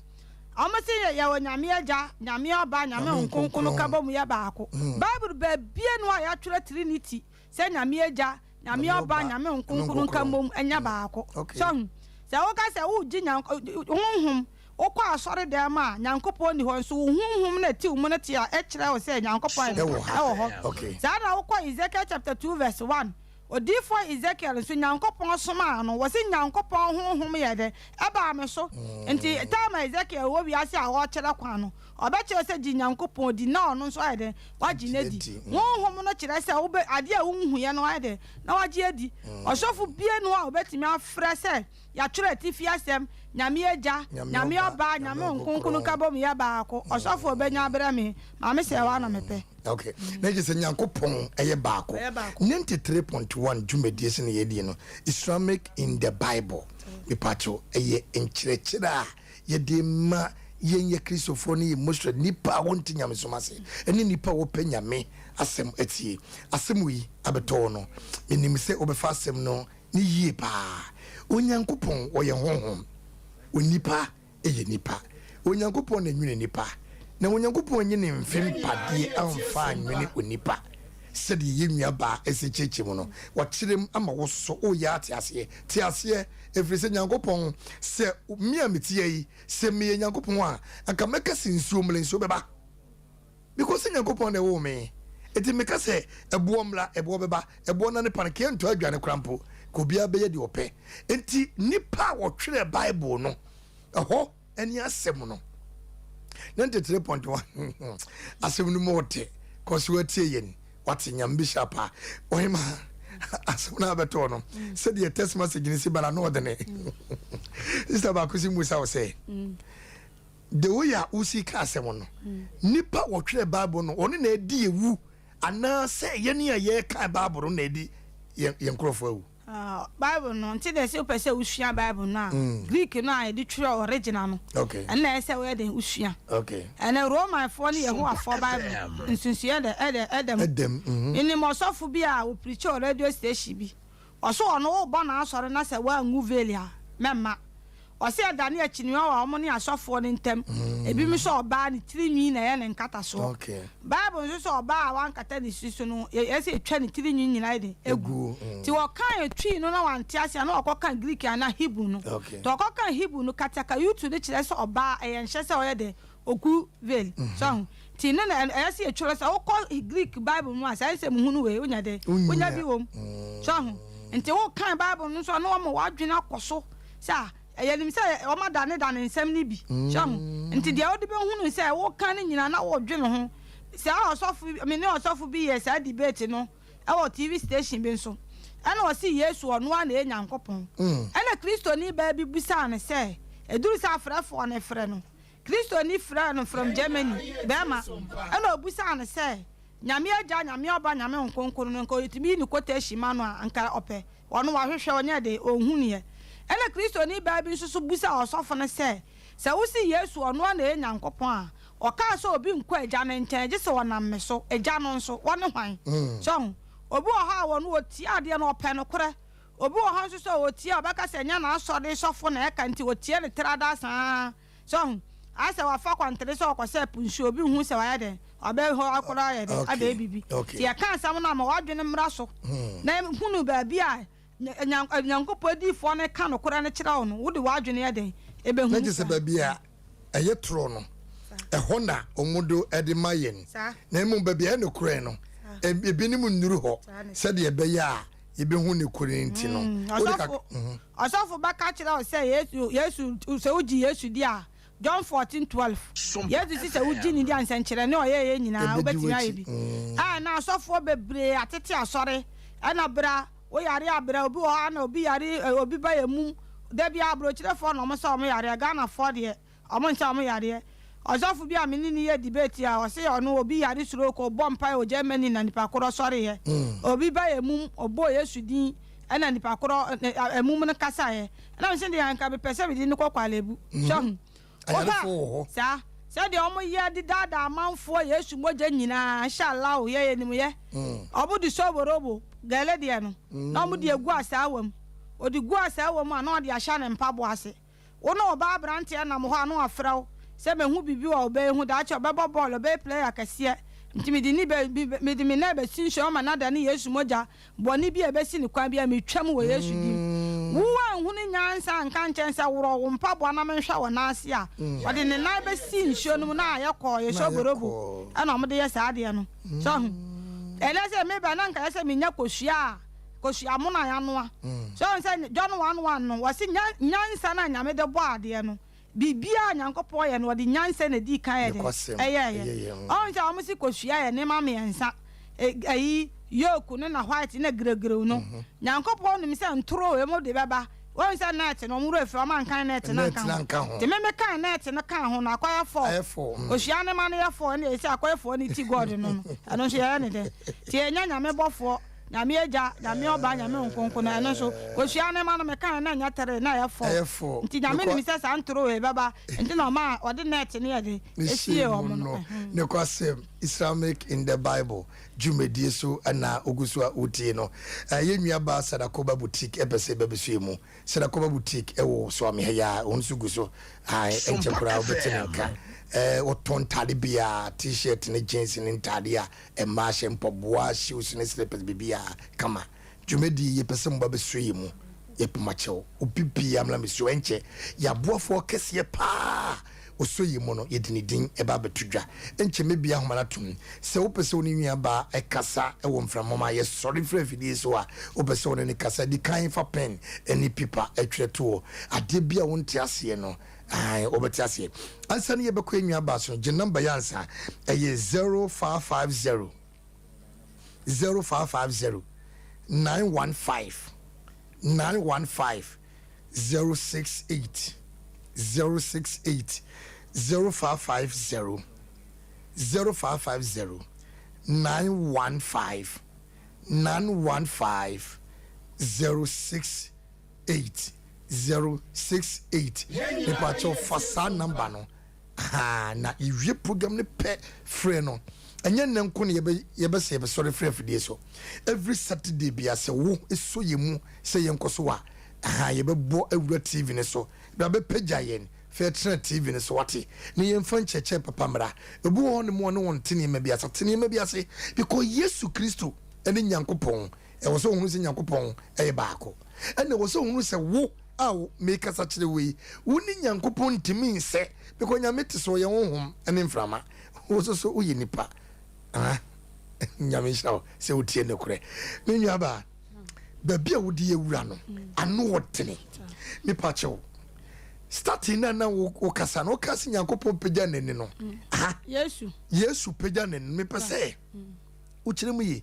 Wɔn se yɛwɔ Nyame Agya, Nyame Ɔba, Nyame Honhom Kronkron ka bɔ mu yɛ baako. Bible baabie no a yɛatwerɛ Trinity sɛ Nyame Agya, Nyame Ɔba, Nyame Honhom Kronkron nka mmom nyɛ baako. So ahu? Sɛ woka sɛ wogye Nyank Honhom, wokɔ asɔre dɛm a, Nyankopɔn nni hɔ, nso wo Honhom no a ɛte wo mu no te a ɛkyerɛ wo sɛ Nyankopɔn ayɛ dɛn? Ɛwɔ hɔ. Saa na wokɔ Ezekiel chapter 2 verse 1, Odiyifoɔ Ezekiel nso, Nyankopɔn somaa no, wɔse Nyankopɔn honhom yɛɛ dɛn? Ɛbaa me so. Nti time a Ezekiel wɔ wiase a ɔrekyerɛ kwan no, ɔbɛkyerɛ sɛ gye Nyankopɔn di na ɔno nso ayɛ dɛn? Wagye no adi. Honhom no kyerɛ sɛ wobɛ, adeɛ a wonhuiɛ no wayɛ dɛn? Na wagye adi. Ɔsɔfo bie ni hɔ a ɔbɛtumi afrɛ sɛ yɛatwerɛ atifi asɛm, Nyame Agya, Nyame Ɔba, Nyame Honhom Kronkron nkabom yɛ baako. Ɔsɔfo ɔbɛnya abrɛ me, Maame Sɛɛwa na mepɛ. Ok, na kyerɛ sɛ Nyankopɔn yɛ baako. 93.1 dwumadie sɛ na yɛdie no, Islamic in the Bible. Mepakyɛw, ɛyɛ nkyerɛkyerɛ a yɛde ma yɛn yɛ Kristofoɔ ne yɛ Muslim, nnipa a wɔnte nyamesom ase, ɛne nnipa a wɔpɛ Nyame asɛm atie. Asɛm wei abɛtɔ wo no, menim sɛ wobɛfa asɛm no ne yie paa. Onyankopɔn, ɔyɛ Honhom. Onipa yɛ nipa. Onyankopɔn na nwene nipa, na Onyankopɔn anyi ne mfe mpadeɛ amfa anwene onipa. Sɛdeɛ yɛn nua baa ɛsɛ kyerɛkyerɛ mu no, wakyerɛ mu ama wo so woyɛ ate aseɛ. Te aseɛ, ɛfiri sɛ Nyankopɔn, sɛ me a meteɛ yi, sɛ meyɛ Nyankopɔn a, anka mɛka sɛ nsuo mmra, nsuo bɛba. Because sɛ Nyankopɔn na ɛwoo me, enti meka sɛ ɛboɔ mmra, ɛboɔ bɛba, ɛboɔ nane pa no, kɛntɔ adwane koraa mpo, ka obiara bɛyɛ deɛ ɔpɛ. Enti nnipa a wɔtwerɛɛ Bible no, ɛhɔ ne asɛm no. 93.1 asɛm no mu ɔdɛ, kɔ so atie yɛn, wate Nyame bɛhyira paa. Ɔhema, asɛm no abɛtɔɔ no, sɛdeɛ text message no si ba no, ano ɔdene. Sister baako si musa wo sɛ, The way a wosi ka asɛm no, nnipa a wɔtwerɛ Bible no, wɔn na adi awu anaasɛ yɛn a yɛreka Bible no na adi yɛn yɛn nkurɔfoɔ awu? Ah, Bible no, nti na sɛ wopɛ sɛ wosua Bible no a, mm. Greek no a yɛde twerɛ original no, okay. ɛno na ɛsɛ sɛ woyɛ den wosua. Okay. Ɛnɛ Romanfoɔ ne Yehowafoɔ Bible nsunsuiɛ dɛ ɛdɛ ɛdɛm. Ɛdɛm. Mm-hmm. Menim ɔsɔfo bi a ɔpirikyi wɔ radio station bi. Ɔse ɔno wobɔ n'asɔre na sɛ woangu veil a, mɛmma. Ɔse ɛdane akyiniwa wɔ wɔn ne asɔfoɔ no ntam. Ebinom sɛ ɔbaa ne tiri nwi na ɛyɛ ne nkatasoɔ. Bible nso sɛ ɔbaa a wankata ne tiri so no, ɛyɛ sɛ yɛtwa ne tiri nwi nyinaa de gu. Nti wɔkan Twi no na wante ase a na wɔkɔka Greek anaa Hebrew no. Nti wɔkɔka Hebrew no, katakayutu no kyerɛ sɛ ɔbaa, ɛyɛ nhyɛ sɛ ɔyɛ dɛn? Ogu veil. So ahu? Nti no na ɛyɛ sɛ yɛtwerɛ sɛ wokɔ Greek Bible mu a saa nsɛm hunu wei wonya dɛn? Wonya bi wom. So ahu? Nti wokan Bible no nso a na wɔma w'adwene akɔ so sɛ a yɛnim sɛ wɔadanedane nsɛm no bi. So ahu? Nti deɛ wode bɛhunu sɛ woka no nyinaa na wodwene ho. Saa ɔsɔfo, me ne ɔsɔfo bi yɛɛ saa debate no wɔ TV station bi nso. Ɛna ɔse Yesu ɔno ara na ɛyɛ Nyankopɔn. Ɛna Kristoni baa bi bisaa no sɛ, ɛduru sɛ afrɛfoɔ no frɛ no, Kristoni frɛɛ no from Germany, bɛɛma, ɛna obisaa no sɛ, Nyame Agya, Nyame Ɔba, Nyame Honhom Kronkron no, nka oyetumi yi ne quotation ma no a, anka ɔpɛ. Ɔno wahwehwɛ, ɔnyɛɛ den, onhunuiɛ. Ɛna Kristoni baa bi nso so bisaa ɔsɔfo no sɛ, Sɛ wose Yesu ɔno ara na ɛyɛ Nyankopɔn a, ɔkaa sɛ obi nkɔ Agya no nkyɛn gye sɛ ɔnam me so, Agya no nso, ɔne hwan? So ahu? Obi wɔ hɔ a ɔno otie adeɛ no, ɔpɛ nokorɛ. Obi wɔ hɔ nso sɛ ɔtie a ɔbɛka sɛ ɛnyɛ n'asɔre sɔfo na ɛka nti ɔtie no tradaa saa ara. So ahu? Ayɛ sɛ wafa kwantere sɛ ɔkɔsɛ po nsuo, obi nhu sɛ wayɛ dɛn, wabɛ hɔ akora ayɛ dɛn, abɛyɛ biribi. Nti yɛka asɛm no a ma w'adwene mmra so na hunu baabi a Nyankopɔn adiyifoɔ no ka nokorɛ no kyerɛ wo no, wode w'adwene yɛ dɛn? Ɛbɛhunu Na kyerɛ sɛ baabi a ɛyɛ torɔ no, ɛhɔ na wɔde de ma yɛn, na mmom baabi a ɛyɛ nokorɛ no, ebinom nnuru hɔ sɛdeɛ ɛbɛyɛ a yɛbɛhu nokorɛ no nti no. Wode ka. Ɔsɔfo bɛka kyerɛ wo sɛ Yesu, Yesu, sɛ wogye Yesu di a, John 14:12, Yesu se sɛ wogye no di a, nsɛnkyerɛnne a ɔyɛeɛ nyinaa Ɛbɛdi wobɛtumi ayɛ w'akyi. bi. A na asɔfoɔ bebree atete asɔre, ɛna bra, wo yare a bra, obi wɔ hɔ a na obi yare, obi ba yɛ mum, da biara aburokyirefoɔ na wɔn sɛ wɔn yareɛ, Ghanafoɔ deɛ, Ɔmo nkyɛ ɔmo yareɛ. Ɔsɔfo bi a me ne no yɛ debate a ɔse ɔno obi yare stroke ɔbɔ mpae wɔ Germany na nipa korɔ sɔreeɛ. Obi ba yɛ mum ɔbɔɔ Yesu din ɛna nipa korɔ ɛmum no kasaeɛ. Ɛna mese deɛ anka mepɛ sɛ mede no kɔ Kwalebu. So ahu? Ayarefoɔ wɔ hɔ. Saa. Sɛdeɛ wɔn yɛ de daadaa amanfoɔ Yesu mogya nyinaa inshallah yɛ yɛnim yɛ. Wɔn de soborobo, gɛle deɛ no, na wɔn de agu asaawa mu. Ɔde gu asaawa mu a na ɔde ahyɛ ne mpaboa ase. Wo ne ɔbaa aberanteɛ nam hɔ a na wafrɛ wo sɛ mahu biribi wɔ wo ba yi ho, daakye ɔbɛbɔ bɔɔl, ɔbɛyɛ player kɛseɛ, nti mede ne bɛ, bi, mede me nan bɛsi nsuo ama no adane Yesu mogya, bɔne bi a ɛbɛsi ne kwan biara metwam wɔ Yesu din mu. Wo anhunu nyansa anka ankyerɛ no sɛ worɔ wo mpaboa na menhwɛ wo nan ase a, ɔde ne nan bɛsi nsuo no mu na ayɛ kɔɔ, yɛ soborobo ɛna wɔde yɛ saa adeɛ no. So ahu? Ɛnɛ sɛ meba na nka yɛ sɛ menya kosua a, kosua mono a yɛanoa. So woahu sɛ John 1:1 no, wɔse nyansa no a Nyame de bɔɔ adeɛ no, biribiara a Nyankopɔn yɛ no, ɔde nyansa na ɛdii kan yɛ dɛn? Ɛyɛɛyɛ. Woahu sɛ wɔn se kosua yɛ nneɛma mmiɛnsa, ayi, yolk no na white na gregreu no. Nyankopɔn nim sɛ ntoro wei mo de bɛba. Woahu sɛ net no, wɔn werɛ firi, wɔn ankan net no anka ho. Nti me mekan net no kaa ho no, akɔyɛ four. Kosua nneɛma no yɛ four, ɛna ɛsɛ akɔyɛ four ne ti God no no, ɛno nso yɛyɛ ne dɛn? Nti yɛnyɛ Nyame bɔfoɔ. Nyame Agya, Nyame Ɔba, Nyame Honhom Kronkron no, ɛno nso, kosua no ma no, mekaeɛ na ɛnyɛ tere, na ɛyɛ fɔɔ. Nti Nyame nim sɛ saa ntoro wei bɛba, nti na ɔmaa ɔde net no yɛ den, ɛsiee wɔn no. Nokwasɛm, Islamic in the Bible dwumadie so na wogu so a wotie no. Yɛn nuabaa Sadakoba Boutique pɛ sɛ ɛbɛbɛso yɛn mu. Sadakoba Boutique wɔ Soame ha yi ara, wɔn nso gu so. Ae, ɛnkyɛ koraa wobɛte ne nka. Wɔtɔn ntaade biara, T-shirt ne jeans ne ntaade a Mmaa hyɛ mpaboa, shoes ne slippers biribiara kama. Dwumadie yi yɛpɛ sɛ moba bɛsɔ yɛn mu. Yɛpɛ mo akyɛw. Obi biara mmra mmɛsɔ ɛnkyɛ. Yɛn aboafoɔ kɛseɛ paa a ɔsɔ yɛn mu no, yɛde ne din ɛba abɛto dwa. Ɛnkyɛ mɛbue ahoma no atom. Sɛ wopɛ sɛ wo ne nua baa kasa wɔ mframa mu a, yɛsɔre firi afidie so a, wopɛ sɛ wo ne no kasa, di kan fa pɛn ne pipa twerɛ to hɔ. Adeɛ bi a wonte aseɛ no, Ae, wobɛte aseɛ. Ansa na yɛbɛkɔ yɛn nuabaa so no, gye number yi ansa. Ɛyɛ 0550 0550 915 915 068 068 0550 0550 915 915 068. 8 0 6 8 mepakyɛw fa saa number no haa na yɛwie program no pɛ frɛ no ɛnyɛ nnɛ nko na yɛbɛ yɛbɛsɛ yɛbɛsɔre frɛ afidie so every Saturday bia sɛ wo sɔ yɛ mu sɛ yɛnkɔ so a ha yɛbɛbɔ awura TV no so bra bɛpagya yɛn fɛ tena TV no so wate na yɛmfa nkyerɛkyerɛ papa mmra obi wɔ hɔ ne mu ɔne wɔn te nneɛma bi ase te nneɛma bi ase because Yesu Kristo ɛne Nyankopɔn Ɛwɔ sɛ ohunu sɛ Nyankopɔn yɛ baako. Ɛna ɛwɔ sɛ ohunu sɛ wo a mekasa kyerɛ wo yi, wo ne Nyankopɔn ntumi nsɛ, because Nyame te sɛ ɔyɛ honhom ne mframa, wo nso so woyɛ nipa. Ah, Nyame nhyira wo sɛ wotie nokorɛ. Me nuabaa, baabi a wode yɛ wura no, ano ɔdene. Mepa kyɛw, starting na na wokasa no, woka sɛ Nyankopɔn pagya n'ani no. Ah, Yesu. Yesu pagya n'ani, mepɛ sɛ. Wokyerɛ mu ye.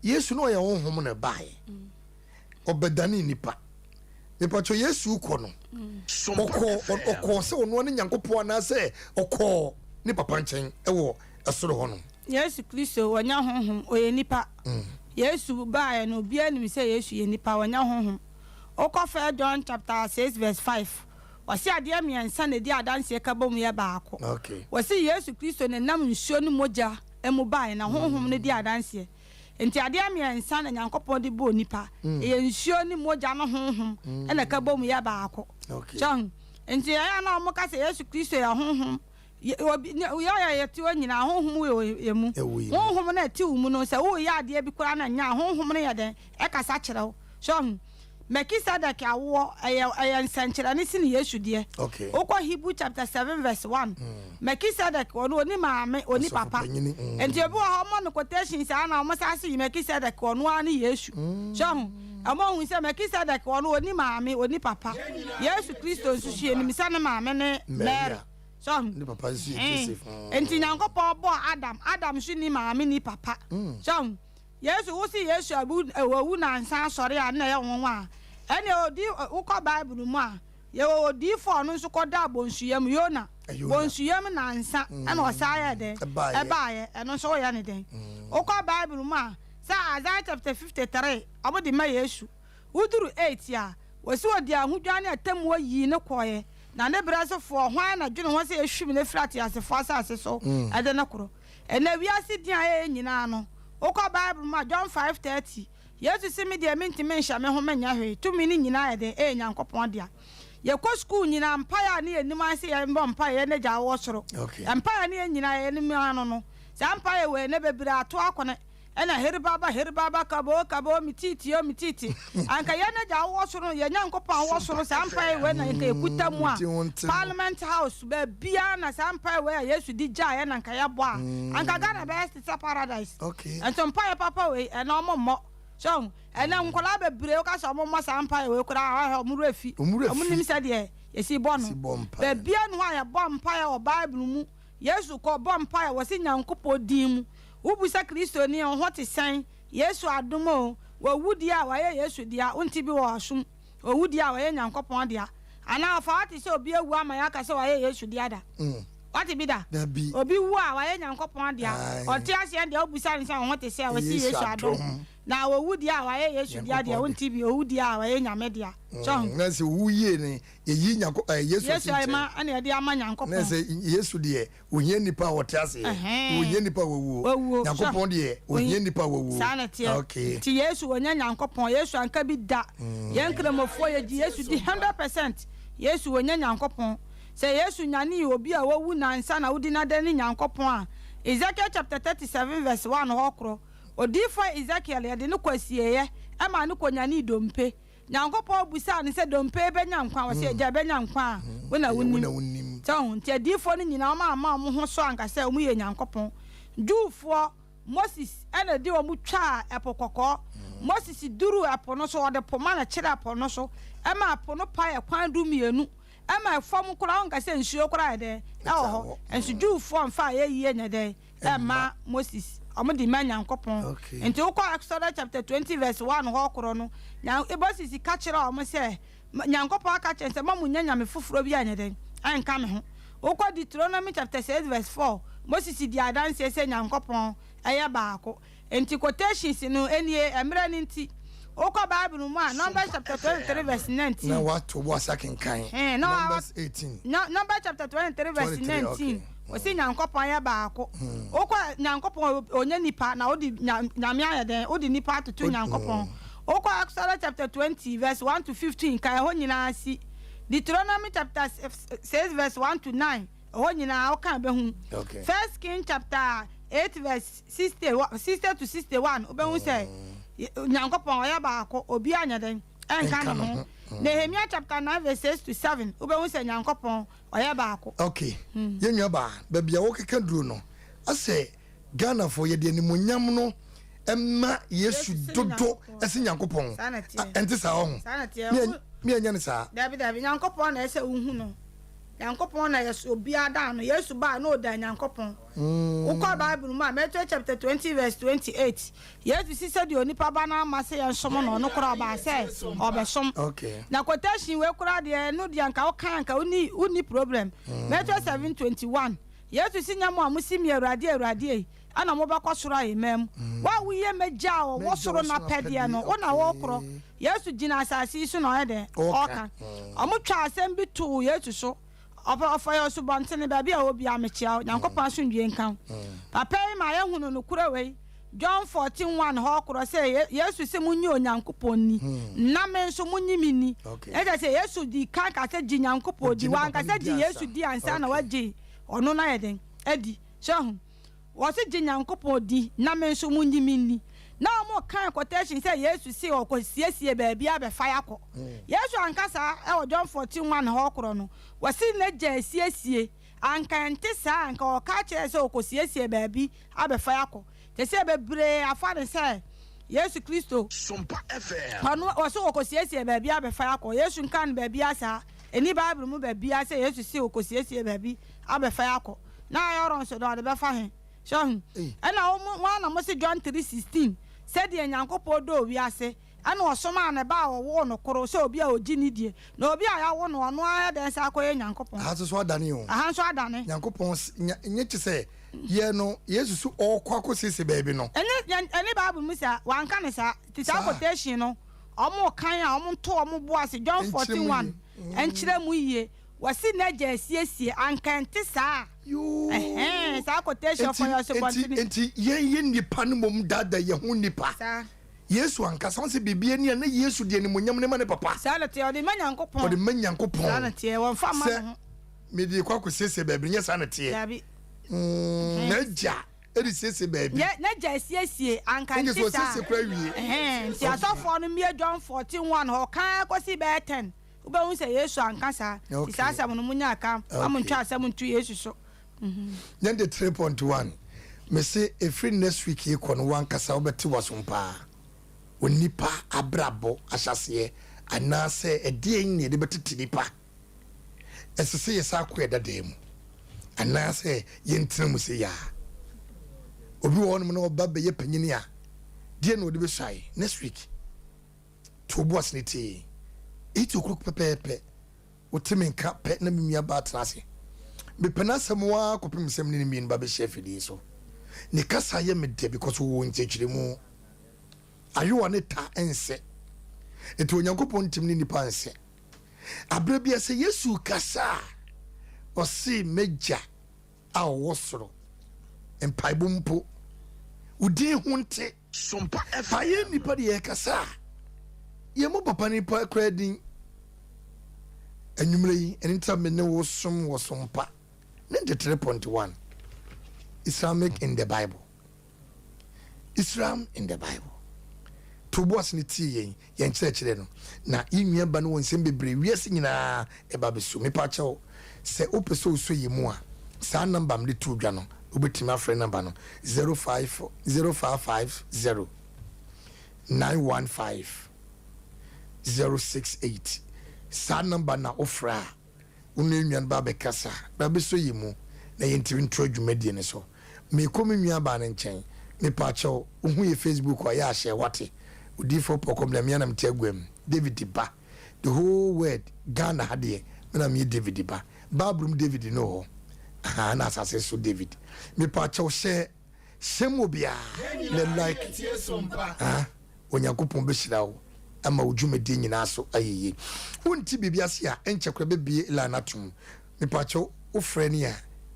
Yesu na ɔyɛ honhom na ɛbaeɛ. Ɔbɛdanee nipa. Mepatwɔ Yesu kɔ no, ɔkɔɔ ɔkɔɔ sɛ ɔno ne Nyankopɔn anaasɛ ɔkɔɔ ne papa nkyɛn wɔ ɛsoro hɔ nom? Yesu Kristo ɔnyɛ honhom, ɔyɛ nipa. Yesu baeɛ no obiara nim sɛ Yesu yɛ nipa, ɔnyɛ honhom. Wokɔ First John chapter 6 verse 5, ɔse adeɛ mmiɛnsa na ɛdi adanseɛ ka bom yɛ baako. Ɔse Yesu Kristo na ɛnam nsuo ne mogya mu baeɛ, na Honhom no di adanseɛ. Enti adeɛ mmiɛnsa na Nyankopɔn de bɔɔ nipa, ɛyɛ nsuo ne mogya ne Honhom na ɛka bom yɛ baako. So ahu? Enti ɛyɛ a na wɔka sɛ Yesu Kristo yɛ Honhom. Yɛ a yɛte hɔ nyinaa, Honhom wɔ yɛn mu. Honhom no a ɛte wo mu no, sɛ woreyɛ adeɛ bi koraa na ɛnyɛ a, Honhom no yɛ dɛn? Ɛkasa kyerɛ wo. So ahu? Melchizedek awoɔ, ɛyɛ, ɛyɛ nsɛnkyerɛnne sene Yesu deɛ. Okay. Wokɔ Hebrew chapter 7 verse 1. Melchizedek, ɔno ɔni maame, ɔni Ɔsɔfo papa. panyini, mm. Nti ebi wɔ hɔ, ɔmɔ no quotation saa na ɔmo san se yi Melchizedek, ɔno ara ne Yesu. So ahu? Ɔmo ahu sɛ Melchizedek, ɔno ɔni maame, ɔni papa. Yesu Kristo nso so yɛnim sɛ ne maame ne Mary. Maria. So ahu? Ne papa nso yɛ Ɛn. Joseph. Mm. Nti Nyankopɔn bɔɔ Adam, Adam nso nni maame, nni papa. So ahu? Yesu, wo se Yesu awu, wawu na ansa asɔre a, na ɛyɛ wo nwonwa a, ɛnneɛ odi, wokɔ Bible mu a, Yɛwɔ odiyifoɔ a ɔno nso kɔdaa bonsuyam, Yona, bonsuyam nnansa ɛna ɔsan yɛɛ dɛn? Ɛbaeɛ. Ɛno nso woyɛ no dɛn? Wokɔ Bible mu a, sɛ Isaiah chapter 53, wɔde ma Yesu. Woduru 8 a, wɔsi ɔde ahodwan ne atemmuo yii no kɔeɛ, na ne berɛ sofoɔ, hwan na dwene ho sɛ yɛhwim no firi ateasefoɔ asase so de no korɔ? Ɛnnɛ wiase din a ɛyɛ nyinaa no, wokɔ Bible mu a, John 5:30, Yesu se me deɛ mentumi nhyɛ me ho menyɛ hwee, tumi no nyinaa yɛ dɛn? Ɛyɛ Nyankopɔn dea. Yɛkɔ sukuu nyinaa, mpaeɛ a ne yɛnim ara ne sɛ yɛbɔ mpaeɛ, Yɛn Agya a wowɔ soro. Mpaeɛ a ne yɛn nyinaa yɛnim ara no no, saa mpaeɛ wei ɛnnɛ bebree ato akɔne. Ɛna heribaba heribaba kaboo kaboo mititi o mititi. Anka yɛn Agya a wowɔ soro no, yɛn Nyankopɔn a wowɔ soro, saa mpaeɛ wei na anka yɛkuta mu a, Parliament House, baabiara na saa mpaeɛ wei a Yesu de gyaeɛ na anka yɛbɔ a, anka Ghana bɛyɛ te sɛ paradise. Nso mpaeɛ papa wei, ɛnɛ ɔmo mmɔ. So ahu? Ɛnɛ nkwadaa bebree woka sɛ ɔmo mmɔ saa mpaeɛ wei koraa a, ɔmo werɛ fi. Ɔmo nnim sɛdeɛ yɛsi bɔ no. Baabiara nni hɔ a yɛbɔ mpaeɛ wɔ Bible mu Yesu kɔ bɔ mpaeɛ wɔ se Nyankopɔn din mu. Wo bisa Kristoni a, wo ho te sɛn? Yesu adom o, wawu deɛ a wayɛ Yesu dea, wo nte bi wɔ w'asom? Owu deɛ a wayɛ Nyankopɔn dea. Anaa ɔfa woate sɛ obi awu ama yɛaka sɛ wayɛ Yesu dea da? Woate bi da? Obi wu a wayɛ Nyankopɔn dea. Ɔte aseɛ deɛ wobisa no sɛ wo ho te sɛn a, ɔse Yesu adom. Na owu deɛ a wayɛ Yesu dea deɛ, wonte bi? Owu deɛ a wayɛ Nyame dea. So ahu? Na sɛ owu yie no, Yɛyi Nyanko ɛɛ Yesu Yesu asi nkyɛn. ma ɛna yɛde ama Nyankopɔn. Na sɛ Yesu deɛ ohia nipa a ɔte ase yɛ. Ɛhɛn. Ohia nipa a wawuo. Wawuo. Nyankopɔn deɛ ohia nipa a wawuo. Saa na ɛteɛ. Okay. Nti Yesu ɔnyɛ Nyankopɔn. Yesu anka bi da. Yɛn Nkramofoɔ yɛgye Yesu di 100%. Yesu ɔnyɛ Nyankopɔn. Sɛ Yesu nyanee obi a wawu nansa na wodi n'adɛ ne Nyankopɔn a, Ezekiel chapter 37 verse 1 hɔ korɔ, Odiyifoɔ Ezekiel yɛde no kɔ asieeɛ ɛmaa no kɔnyanee dompe. Nyankopɔn bisaa no sɛ, Dompe yi bɛnya nkwa? Ɔse, Agya, ɛbɛnya nkwa a, wo na wonim. Sɛ wohu? Nti adiyifoɔ no nyinaa, wɔn amma wɔn ho so anka sɛ wɔn yɛ Nyankopɔn. Jewfoɔ, Moses na ɛde wɔn twaa Ɛpo Kɔkɔɔ. Moses duruu ɛpo no so, ɔde poma na ɛkyerɛɛ po no so, ɛmaa po no paee kwan dumienu, ɛma ɛfam koraa, wonka sɛ nsuo koraa yɛ dɛn? Ɛwɔ hɔ. Nso Jewfoɔ mfa ayɛyie nyɛ dɛn? Ɛmma Moses, wɔn de ma Nyankopɔn. Nti wokɔ Exodus chapter 20 verse 1 hɔ korɔ no, Moses ka kyerɛɛ wɔn sɛ, Nyankopɔn aka kyerɛ no sɛ, mma mo nnya nyame foforɔ bi anyɛ dɛn? Ɛnka me ho. Wokɔ Deuteronomy chapter 6 verse 4, Moses di adanseɛ sɛ Nyankopɔn yɛ baako. Nti quotations no nie, mmerɛ no nti. Wokɔ Bible mu a, Numbers chapter 23 verse 19. Na wato bo ase akenkan. Numbers 18. Numbers chapter 23 verse 19. Ɔsi Nyankopɔn yɛ baako. Wokɔ Nyankopɔn ɔnyɛ nipa na wode Nyame ayɛ dɛn? Wode nipa atoto Nyankopɔn. Wokɔ Exodus chapter 20 verse 1 to 15 ka ɛhɔ nyinaa si. Deuteronomy chapter 6 verse 1 to 9 ɛhɔ nyinaa woka bɛhu. First King chapter 8 verse 60 60 to 61 wobɛhu sɛ Nyankopɔn ɔyɛ baako, obiara nyɛ dɛn? Ɛnka ne ho. Nehemia chapter 9 verse 6 to 7 wobɛhu sɛ Nyankopɔn ɔyɛ baako. Ok yɛn nua baa baabi a wokeka duro no asɛ Ghana foɔ yɛde animonyam no ma Yesu dodo ɛse Nyankopɔn ɛnte saa ɔho me ɛnyɛ no saa. Dabi dabi Nyankopɔn na ɛsɛ wohu no Nyankopɔn na yɛsɛ obiara da no Yesu baa na ɔda Nyankopɔn Wokɔ Bible mu a Matthew chapter 20 verse 28 Yesu si sɛdeɛ onipa ba no amma sɛ yɛnsom no, ɔno koraa ɔbaa sɛ ɔbɛsom. Na quotation wei koraa deɛ ɛno deɛ anka woka anka wonni wonni problem. Matthew 7 21 Yesu si nyɛ mo a mosi me Awurade Awurade ei ɛna mobɛkɔ soro ahemman mu. Wo a woyɛ m'agya a ɔwɔ soro no apɛdeɛ no, wo na wokorɔ. Yesu gyina asase yi so na ɔyɛ dɛn? Ɔka. Wɔtwaa asɛm bi too Yesu so. Ɔfa ɔfa yɛ ɔsubɔntene, baabi a ɔwɔ biara mekyea wo, Nyankopɔn asomdwie nka wo. Papa yi ma yɛhunu nokorɛ wei, John 14 1 hɔ korɔ sɛ Yesu se monye Onyankopɔn nni, na me nso monye me nni. Na kyerɛ sɛ Yesu dii kan kaa sɛ gye Nyankopɔn di, wanka sɛ gye Yesu di ansa na wagye ɔno no ayɛ dɛn? Adi. So ahu? Wɔse gye Nyankopɔn di na me nso monye me nni. Na wɔn kan quotation sɛ Yesu se ɔkɔ siesie baabi abɛfa yɛakɔ. Yesu anka saa ɛwɔ John 14 1 hɔ korɔ no. Wɔse n'agya asiesie. Anka ɛnte saa a anka ɔka kyerɛɛ sɛ ɔkɔ siesie baabi abɛfa yɛakɔ. Te sɛ bebree afa no sɛ Yesu Kristo ɔno ɔse ɔkɔ siesie baabi abɛfa yɛakɔ. Yesu nka no baabiara saa. Ɛnni Bible mu baabiara sɛ Yesu se ɔkɔ siesie baabi abɛfa yɛakɔ. Na Aaron nso de ɔde bɛfa he? So ahu? Ɛna wo mo, mo ara na mose John 3:16, sɛdeɛ Nyankopɔn dɔɔ wiase, Ɛna ɔsomaa ne Ba a ɔwoo no koro sɛ obi a ɔgye no die. Na obi a yɛawo no, ɔno ara yɛ dɛn san akɔyɛ Nyankopɔn? Aha nso so adane o. Aha nso adane. Nyankopɔn s, nya, nyɛ te sɛ yɛ no, Yesu so ɔɔkɔ akɔsiesie baabi no. Ɛnyɛ, yɛn, ɛne Bible mu saa. Wanka no saa. Nti saa Saa. quotation no, wɔn kan a, wɔn nto wɔn bo ase, John Nkyerɛ 14 mu 1, yie. nkyerɛ mu yie. Wɔse n'agya asiesie, anka ɛnte saa a. Yoo. Ɛhɛn, saa quotation Enti, fɔ yɛ enti, ɔsebɔntene. enti yɛn yɛ nnipa no mmom daadaa yɛn ho nnipa. Saa. Yesu ankasa, ɔn sɛ biribi ani a na Yesu de animuonyam no ma ne papa. Saa na ɛteɛ, ɔde ma Nyankopɔn. Ɔde ma Nyankopɔn. Saa na ɛteɛ, wɔmfa mma ne Sɛ ho. mede rekɔ akɔsiesie baabi no, nyɛ saa na ɛteɛ. Dabi. Mm, n'agya de siesie baabi. Yɛ, n'agya asiesie, anka Ɛnkyɛ ɛnte sɛ saa. ɔsiesie koraa wie. Ɛhɛn, nti asɔfoɔ no mmie John 14 1 hɔ, kan kɔsi bɛyɛ 10, wobɛhu sɛ Yesu anka saa. Nti saa Okay. asɛm no, monyɛ aka, ma Okay. montwa asɛm nto Yesu so. Yɛn de 3.1 mese ɛfiri next week yi kɔ no wankasa wobɛte wasom paa. Onipa abrabɔ ahyɛaseɛ anaasɛ ɛdeɛn na yɛde bɛtete nipa? Ɛsɛ sɛ yɛsan kɔ yɛ dadaa mu anaasɛ yɛntena mu sɛ yaa? Obi wɔ hɔnom na ɔba bɛyɛ panyini a, deɛ na ɔde bɛsuae? Next week to wo bo ase ne tie. 8 o'clock pɛpɛɛpɛ. Wote me nka pɛ na me nuabaa tena ase. Mepɛ n'asɛm ara kɔpem sɛ me ne no mmienu ba bɛhyia afidie so. Ne kasa yɛ me dɛ because ɔwɔ nkyerɛkyerɛmu. Ayowa ne ta nsɛ. Enti Onyankopɔn ntimi ne nnipa nsɛ. Aberɛ biara sɛ Yesu rekasa a, ɔse m'agya a ɔwɔ soro, mpaebɔ mpo, wo din ho nte. Fa yɛn nnipa de yɛkasa a, yɛmmɔ papa nipa koraa din. Anwummerɛ yi, ɛno nti me ne wo som wɔ Sompa 93.1 Islamic in the Bible. Islam in the Bible. To bo ase no tie yɛn, yɛn kyerɛkyerɛ no. Na yɛn nua ba no wɔ nsɛm bebree wiase nyinaa ɛba bɛsu. Mepa kyɛw, sɛ wopɛ sɛ wosɔ yɛn mu a, saa namba mede to dwa no, wobɛtumi afrɛ namba no 05 0550 915 068. Saa namba na wofrɛ a, wo ne nua no ba bɛkasa na bɛsɔ yɛn mu na yɛntumi ntoa dwumadie no so. Meekɔ me nua baa no nkyɛn. Mepaakyɛw, wohu yɛ Facebook a, yɛ a share wate. Odiyifoɔ Pɔkɔ Mena me ara na mete aguam. David ba. The whole world, Ghana ha deɛ, me na meyɛ David ba. Bible mu David no wɔ hɔ. Ahaa, ɛna asase so David. Mepaakyɛw hyɛ hyɛ mu obiara na like. Ah, Onyankopɔn bɛhyira wo ama wo dwumadie nyinaa so ayɛ yie. Wonte biribi ase a, ɛnkyɛ koraa bɛbue line no ato mu. Mepaakyɛw, wofrɛ ni a,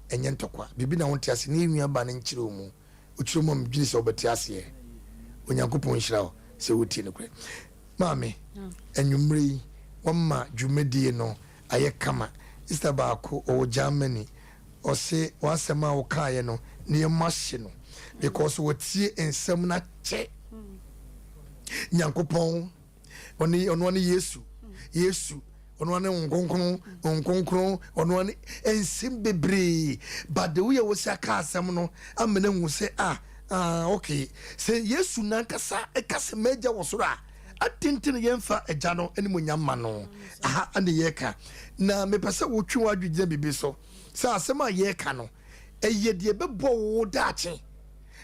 ɛnyɛ ntɔkwa. Biribi na wonte ase, ne yɛn nua ba no nkyerɛ wo mu. Wokyerɛ mu a, medwene sɛ wobɛte aseɛ. Onyankopɔn nhyira wo sɛ wotie nokorɛ. Maame, anwummerɛ yi, woama dwumadie no ayɛ kama. Sister baako, ɔwɔ Germany, ɔse w'asɛm a wokaeɛ no, ne yam ahye no because watie nsɛm no akyɛ. Nyankopɔn, ɔne ɔno ne Yesu, Yesu, ɔno ne Honhom Kronkron, Honhom Kronkron, ɔno ne nsɛm bebree. But the way a wɔsi aka asɛm no ama no ahu sɛ ah, ah, okay. Sɛ Yesu nankasa ɛka sɛ m'agya wɔ soro a, adɛn nti na yɛmfa agya no animuonyam ma no? Aha ɛne yɛka. Na mepɛ sɛ wotwe w'adwene gyina biribi so sɛ asɛm a yɛka no, ɛyɛ deɛ ɛbɛbɔ wo daakye.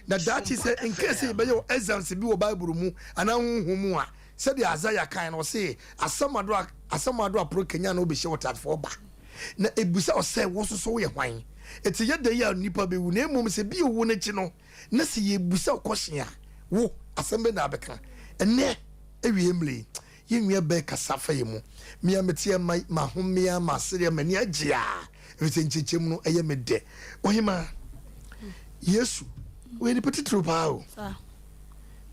Na daakye sɛ nka sɛ yɛbɛyɛ wo exams bi wɔ Bible mu anaa honhom mu a, sɛdeɛ Isaiah kae no, ɔse, Asamado a asamado aporo kanyan na wobɛhyia ɔteasefoɔ ba, na ɛbisa wo sɛ, Wo nso so woyɛ hwan? Enti ɛnyɛ da yi a nnipa bɛwu, na mmom sɛ bi owu no akyi no, na sɛ yɛbisa wo kɔhyen a, wo, asɛm bɛn na wobɛka? Ɛnnɛ, awiei mmerɛ yi, yɛn nua bɛɛ kasa fa yɛn mu. Me a mete ha ma mahome a masere a m'ani agye a, ɛfiri sɛ nkyɛkyɛmu no ɛyɛ me dɛ. Ɔhemaa, Yesu, ɔyɛ nipa titiriw paa o.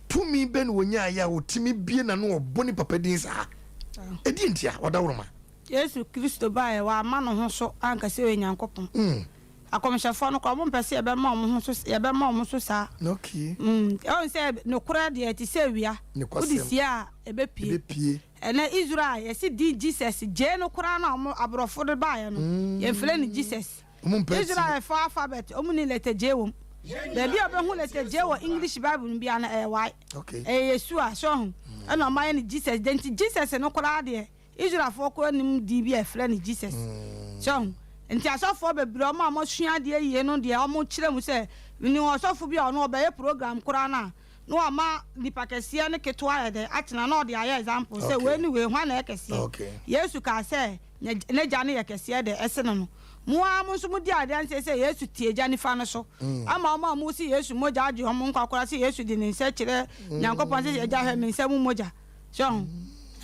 Tumi bɛn na ɔnyaeɛ a ɔtumi bue n'ano ɔbɔ ne papa din saa? Ɛdeɛn ntia? Wadaworoma. Yesu Kristo baeɛ, wamma ne ho so anka sɛ ɔyɛ Nyankopɔn. Akɔmhyɛfoɔ no koraa, wɔmpɛ sɛ yɛbɛma wɔn ho so, yɛbɛma wɔn so saa. Okay. Ɛwɔ sɛ nokorɛ deɛ ɛte sɛ awia, wode sie a ɛbɛpue. Ɛbɛpue. Ɛnɛ Israel, yɛse din Jesus, J no koraa no a wɔn aborɔfo de baeɛ no, yɛmfrɛ no Jesus. Israelfoɔ alphabet, wɔn nni letter J wɔ mu. Baabi a wobɛhu letter J wɔ English Bible no biara no, ɛyɛ Y. Ɛyɛ Yeshua, so ho? Ɛna wɔayɛ no Jesus. Deɛ nti Jesus no koraa deɛ, Israelfoɔ koraa nnim din bi a yɛfrɛ no Jesus. So ho? Nti asɔfoɔ bebree, wɔn a wɔasua adeɛ yie no deɛ, wɔkyerɛ mu sɛ, menim ɔsɔfo bi a ɔno ɔbɛyɛ program koraa no a, Na wama nipa kɛseɛ ne ketewa ayɛ dɛn atena na ɔde ayɛ example sɛ wei ne wei hwan na ɛyɛ kɛseɛ. Yesu kaa sɛ n'agya no yɛ kɛseɛ dɛ ɛsene no. Mo ara mo nso modi adanseɛ sɛ Yesu te agya nifa no so. Ama wɔn a wɔsi Yesu mogya agye wɔn nkwa koraa sɛ Yesu de ne nsa kyerɛ Nyankopɔn sɛ agya hwɛ me nsa mu mogya. So ho?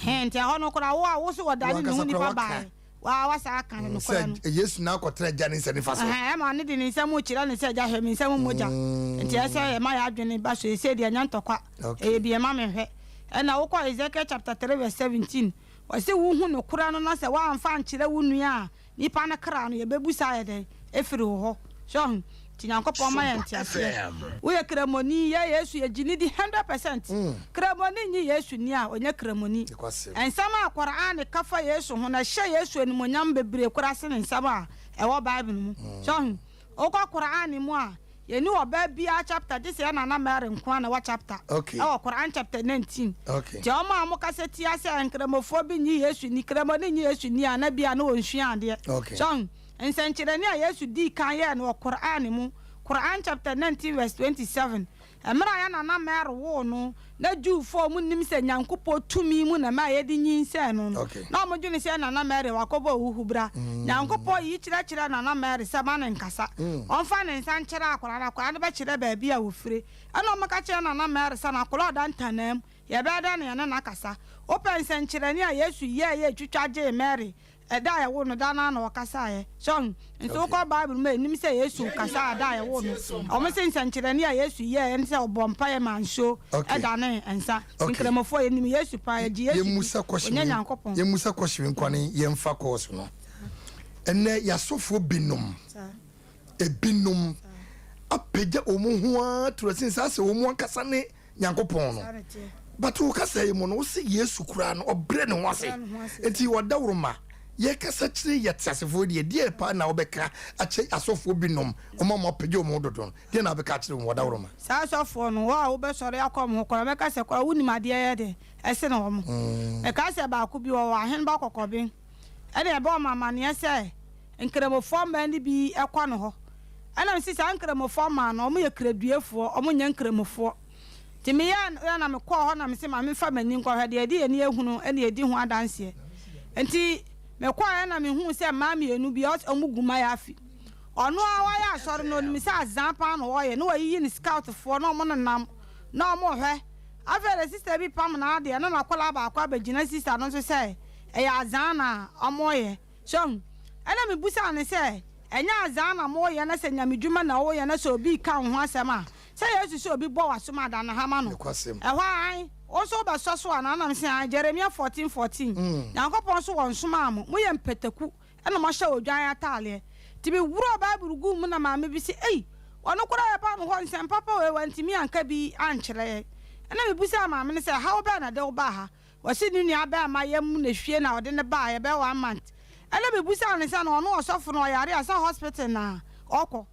Hɛn nti ɛhɔ no koraa wo a wo so wɔdane ne ho nipa baeɛ. Waa wasa aka no nokorɛ no. Sɛ Yesu na akɔtena Agya ne nsa nifa so. Ɛhɛn, ɛma ɔno de ne nsa mu kyerɛ no sɛ, Agya, hwɛ me nsa mu mogya. Nti ɛsɛ sɛ yɛma yɛn adwene ba so. Seesei deɛ ɛnyɛ ntɔkwa. Ɛyɛ bi, ɛma menhwɛ. Ɛna wokɔ Ezekiel chapter 3 verse 17, ɔse wohu nokorɛ no na sɛ woamfa ankyerɛ wo nua a, nipa no kra no, yɛbɛbu saa ayɛ dɛn? Afiri wo hɔ. So ahu? Nti Nyankopɔn mma yɛn nteaseɛ. Woyɛ Kramoni, yɛ Yesu, yɛgye no di 100%. Kramoni nnye Yesu nni a, ɔnyɛ Kramoni. Nsɛm a Qur'aan ka fa Yesu ho no, ɛhyɛ Yesu animuonyam bebree koraa sene nsɛm a ɛwɔ Bible mu. So ahu? Wokɔ Qur'aan mu a, yɛnni ɔbaa biara chapter gye sɛ yɛn nana Mary nko ara na ɛwɔ chapter ɛwɔ Qur'aan chapter 19. Nti wɔn a wɔkasa tia sɛ Nkramofoɔ bi nnye Yesu nni, Kramoni nnye Yesu nni a, na bi a na wɔnsua adeɛ. So ahu? Nsɛnkyerɛnne a Yesu dii kan yɛɛ no wɔ Qur'aan mu, Qur'aan chapter 19 verse 27, Mmerɛ a yɛn nana Mary woo no, na Jewfoɔ a wɔnnim sɛ Nyankopɔn tumi mu na ɛma yɛde nyinsɛn no no, na wɔdwene sɛ yɛn nana Mary wakɔbɔ ahuhubra. Nyankopɔn yi kyerɛkyerɛɛ nana Mary sɛ ma no nkasa, ɔmfa ne nsa nkyerɛ akwadaa no, akwadaa no bɛkyerɛ baabi a ɔfire. Ɛna wɔka kyerɛɛ nana Mary sɛ n'akwadaa a ɔda ntanaa mu, yɛbɛyɛ dɛn na yɛne no akasa? Wopɛ nsɛnkyerɛnne a Yesu yɛeɛ a ɛtwitwa gyee Mary Ɛda a yɛwoo no da no ara na ɔkasaeɛ. So ahu? Nso wokɔ Bible mu a, ɛnnim sɛ Yesu kasaa da a yɛwoo no. Wɔn se nsɛnkyerɛnne a Yesu yɛeɛ ne sɛ ɔbɔɔ mpaeɛ maa nsuo danee nsa. Nti Nkramofoɔ, yɛnim Yesu paa, yɛgye Yesu di, ɔnyɛ Nyankopɔn. Yɛmmusa kɔhyew nkwane yɛmfa kɔɔso no. Ɛnnɛ yɛasɔfoɔ binom, ebinom apagya wɔn ho ara to asin saa sɛ wɔn ankasa ne Nyankopɔn no. But wo kasa yi mu no, wo se Yesu koraa no, ɔbrɛ ne ho ase. Nti ɔdawuroma, yɛkasa kyerɛ yɛ teasefoɔ deɛ, deɛ paa na wobɛka akyɛ asɔfoɔ binom, wɔn a wɔapagya wɔn ho dodo no, deɛ na wobɛka akyerɛ wɔn, ɔdawuroma? Saa asɔfoɔ no, wɔn a wobɛsɔre akɔ wɔn ho koraa, mɛka sɛ koraa wonim adeɛ yɛ dɛ ɛsene wɔn. Mekae sɛ baako bi, ɔwɔ ahenba kɔkɔben, ɛna ɛbɔɔ me amaneɛ sɛ Nkramofoɔ mmaa no bi kɔ ne hɔ. Ɛna mese saa Nkramofoɔ mmaa no, wɔn yɛ kraduafoɔ, wɔn nyɛ Nkramofoɔ. Nti meyɛɛ no na mekɔɔ hɔ na mese ma memfa m'ani nkɔhwɛ, deɛ yɛde yɛn ani ahunu na yɛdi ho adanseɛ. Nti mekɔeɛ na mehuu sɛ mmaa mmienu bi, wɔn gu mayaafi. Ɔno ara wayɛ asɔre no, ɔnim sɛ azaa paa na ɔyɛ, na wayiyi ne scoutfoɔ na wɔn nenam na wɔrehwɛ. Afei de sista bi pam n'adeɛ na n'akwadaa baako abɛgyina sista no nso sɛ ɛyɛ azaa na wɔreyɛ. So ahu? Ɛnna mibisaa no sɛ, Ɛnyɛ azaa na moreyɛ na sɛ nyamedwuma na woreyɛ na sɛ obi reka wo ho asɛm a, sɛ Yesu sɛ obi bɔ w'asom a, dan ne ha ma no. Nokwasɛm. Ɛhɔ ara, aane, wo nso wobɛsɔ so anaa? Ɛnna mese, Aane. Jeremia 14:14, Nyankopɔn so wɔnsomaa mo, moyɛ mpataku na moahyɛ odwan atadeɛ. Nti meworɔɔ Bible guu mu na maame bi se, Ei, ɔno koraa yɛbaa no hɔ, nsɛm papa wei wantumi anka bi ankyerɛ yɛn. Ɛnna mebisaa maame no sɛ, Haw bɛn na ɛde wo baa ha? Ɔse ne nua bɛɛma yam na hwie na ɔde no baeɛ bɛyɛ one month ɛna me busaa no sɛ na ɔno ɔsɔfo no ɔyare a sɛ hospital na ɔkɔ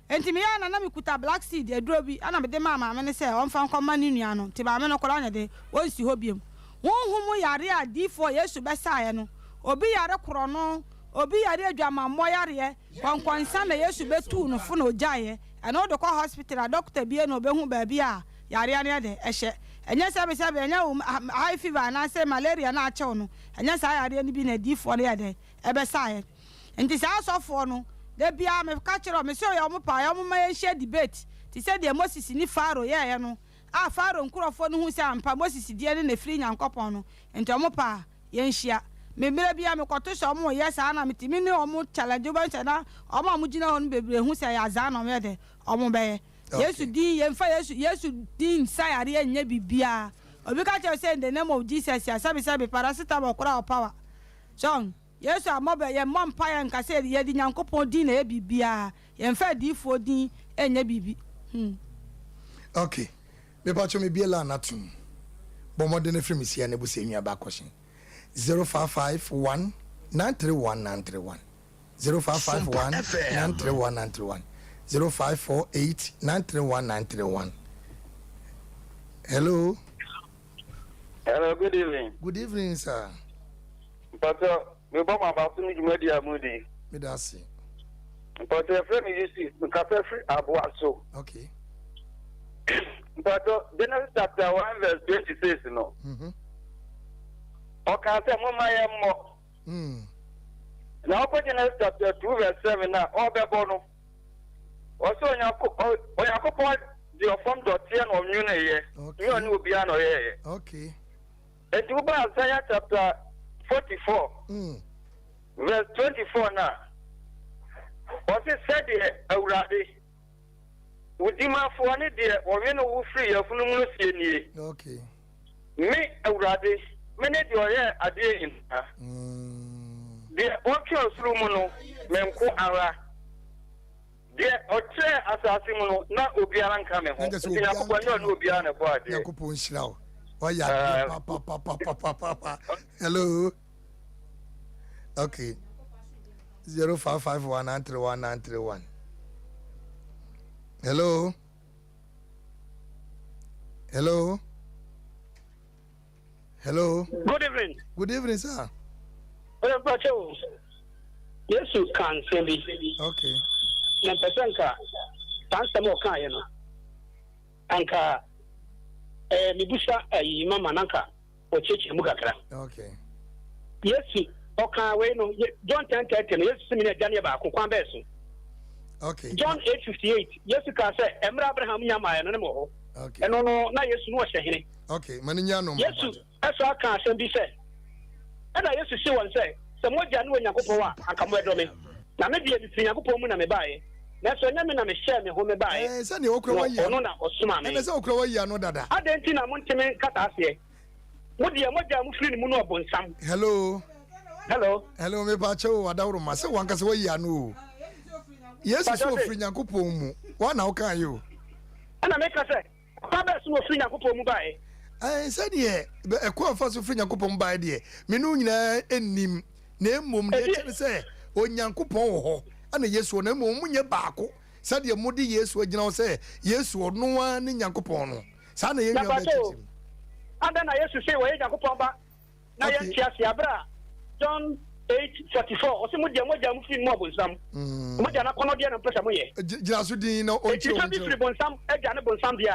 nti me yɛɛ na na me kuta black seed aduro bi ɛna me de maa maame no sɛ ɔnfa nkɔ ma ne nua no nti maame no koraa nyɛ den ɔnsi hɔ biom honhom mu yare a diifoɔ Yesu bɛsaeɛ no obi yare korɔno obi yare adwamammɔ yareɛ kɔnkɔnsa na Yesu bɛtuu no fo na ɔgyaeɛ ɛno wode kɔ hospital a doctor bie na ɔbɛhu baabi a Yareɛ no yɛ dɛ ɛhyɛ. Ɛnyɛ sɛbesɛbe, ɛnyɛ wo high fever anaasɛ malaria no a akye wo no, ɛnyɛ saa yareɛ no bi na adiyifoɔ no yɛ dɛn ɛbɛsaeɛ. Nti saa asɔfoɔ no, da biara meka kyerɛ wɔn, mese ɔyɛ wɔn paa, wɔn mma yɛnhyia debate te sɛ deɛ Moses ne Pharaoh yɛeɛ no, a Pharaoh nkurɔfoɔ no huu sɛ ampa Moses deɛ no na ɛfiri Nyankopɔn no, nti wɔn paa yɛnhyia. Me mmerɛ biara mekɔto sɛ wɔn reyɛ saa na metumi ne wɔn challenge, wobɛhu sɛ na wɔn a wɔgyina hɔ no bebree hu sɛ ɛyɛ azaa na wɔyɛ dɛn, wɔbɛyɛ. Yesu din, yɛnfa Yesu, Yesu din nsa yareɛ nyɛ biribiara. Obi ka kyerɛ wo sɛ in the name of Jesus a, sɛbe sɛbe, paracetamol koraa wɔ power. So ɔho? Yesu ammɔ bɛ, yɛmmɔ mpaeɛ nka sɛ yɛde Nyankopɔn din na ɛyɛ biribiara. Yɛnfa adiyifoɔ din nyɛ biribi. Hmm. Ok, mepakyɛw mebue line no atom. Bɔ mmɔden na frɛ me sia na busa nua ba question. 0551 931 931. 0551 931 931 0548 931 931 Hello. Hello, good evening. Good evening, sir. Mpatɔ, mebɔ mo abaso ne dwumadi a mudi. Meda ase. Mpatɔ, yɛfrɛ me Yusuf, mekasa firi Aboa so. Okay. Mpatsɔ, Genesis chapter 1 verse 26 no. Ɔkaa sɛ momma yɛmmɔ. Na ɔkɔ Genesis chapter 2 verse 7 a ɔrebɛbɔ no, ɔsɛ Onyankopɔn de ɔfam dɔteɛ na ɔnwoneeɛ, nyɛ ɔne obiara na ɔyɛeɛ. Okay. Enti woba Isaiah chapter 44 verse 24 no a, ɔse sɛdeɛ Awurade, wo dimafoɔ ne deɛ ɔnwene wo firi yafunu mu no seɛ nie. Okay. Me, Awurade, mene deɛ ɔyɛɛ adeɛ nyinaa. Deɛ ɔtwe ɔsoro mu no, me nko ara. Deɛ ɔtrɛɛ asase mu no, na obiara nka me ho. Nti Nyankopɔn, ɛnyɛ ɔne obiara na ɛbɔɔ adeɛ. Nyankopɔn nhyira wo. Wayɛ adeɛ papapapapapa. Hello. Okay. 0551931931. Hello. Hello. Hello. Good evening. Good evening, sir. Mpakyɛ o, Yesu ka nsɛm bi. Okay. Na mpɛ sɛ nka saa nsɛm a ɔkaeɛ no, anka ɛɛ mebusa ayi mama na nka ɔkyerɛkyerɛ mu kakra. Okay. Yesu ɔkaa wei no, John 10:30 no, Yesu sɛ me ne agya no yɛ baako, kwan bɛɛ so? Okay. John 8:58, Yesu kaa sɛ mmerɛ Abraham nya maeɛ no ne mewɔ hɔ. Okay. Ɛno no na Yesu no ɔhyɛ hene. Okay, ma no nya no. Yesu ɛsɔ aka asɛm bi sɛ, ɛna Yesu see wɔn sɛ, sɛ mo agya ne Onyankopɔn a, anka mobɛdɔ me. Na me deɛ mefiri Nyankopɔn mu na mebaeɛ, nanso ɛnyɛ me na mehyɛɛ me ho mebaeɛ, Ɛɛ, sɛdeɛ wokura na wayi ɔno ano. na ɔsomaa me. Ɛnɛ sɛ wokura wayi ano dada. Adɛn nti na monte me nkasa aseɛ? Mo deɛ, mo agya a mofiri ne mu no ɔbonsam. Hello. Hello. Hello, mepa kyɛw o, adaworoma, sɛ wankasa wayi ano o. Yesu sɛ ofiri Nyankopɔn mu, wa na wokaa yi o. Ɛna meka sɛ, ɔkwan bɛɛ so na ofiri Nyankopɔn mu baeɛ? Ɛɛ, sɛdeɛ ɛkwan fa so firi Nyankopɔn mu baeɛ deɛ, me ne wo nyinaa nnim, na mmom deɛ ɛkyɛ ne sɛ, Onyankopɔn wɔ hɔ, ɛna Yesu wɔ hɔ, na mmom monyɛ baako, sɛdeɛ mode Yesu agyina hɔ sɛ Yesu ɔno ara ne Nyankopɔn no. Saa na yɛn Na nua mpakyɛ o, bɛkyerɛkyerɛ mu. adɛn na Yesu se ɔyɛ Nyankopɔn Ba na Okay. yɛnte aseɛ berɛ a John 8:44 ɔse mo deɛ mo agya mo firi mu ɔbonsam, mo agya n'akɔnnɔdeɛ na mopɛ sɛ moyɛ. Gyina so din na Enti ɔnkyerɛ sɛ wo obi nkyerɛ firi bonsam agya ne bonsam deɛ a,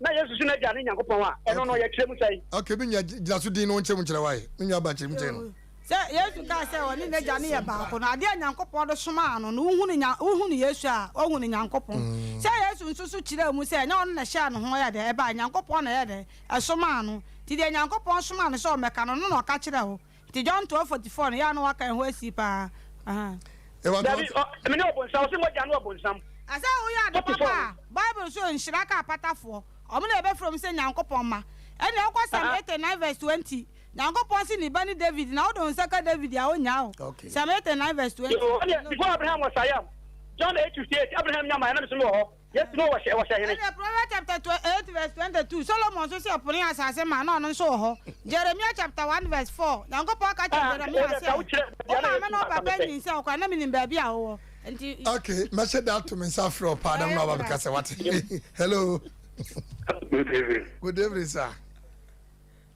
na Yesu se n'agya ne Nyankopɔn a, ɛno no Okay. yɛkyerɛ mu sɛn? Okay, me nua gyina so din na ɔnkyerɛ mu nkyerɛ wo ae. Me nua ba kyerɛ mu kyerɛ no. Sɛ Yesu kaa sɛ ɔne n'Agya no yɛ baako no, adeɛ a Nyankopɔn de somaa no no, wohunu Nya, wohunu Yesu a, wohunu Nyankopɔn. Sɛ Yesu nso so kyerɛɛ mu sɛ ɛnyɛ ɔno na ɛhyɛɛ ne ho yɛ dɛn, ɛbae, Nyankopɔn na ɛyɛ dɛn, ɛsomaa no. Nti deɛ Nyankopɔn somaa no sɛ ɔmmɛka no, ɔno na ɔka kyerɛɛ wo. Nti John 12:44 no, yɛ a na waka ɛho asi paa. Ahaa. Dabi, ɔ, mene ɔbonsam, ɔse mo agya ne ɔbonsam. Ɛsɛ woyɛ ade 44 papa no. a, Bible so nhyira ka apatafoɔ. Wɔn na yɛbɛfrɛ wɔn sɛ Nyankopɔn mma. Ɛnna wokɔ Psalm Aha. 89 verse 20, Nyankopɔn se ne ba ne David, na wode wo nsa ka David a, ɔnnyaa wo. Okay. Psalm 89 verse 20. Yo, ɛnneɛ, before Abraham was I am. John 8:58, Abraham nya mae na me nso mewɔ hɔ. Yesu no wɔhyɛ wɔhyɛ hene. Ɛnneɛ Proverbs chapter 8 verse 22, Solomon nso se ɛpo ne asase ma, na ɔno nso wɔ hɔ. Jeremiah chapter 1 verse 4, Nyankopɔn ka kyerɛɛ Ah, Jeremiah wo deɛ, sɛ, sɛ wokyerɛ Wo baabi a na maame Yesu ne wo anka papa mepɛ. nyinsɛn wo koraa, na menim baabi a wowɔ. Nti. Okay, mɛhyɛ da ato me nsa afrɛ wo paa na me ne wo aba abɛkasa, wate? Hello. Good evening. Good evening, sir.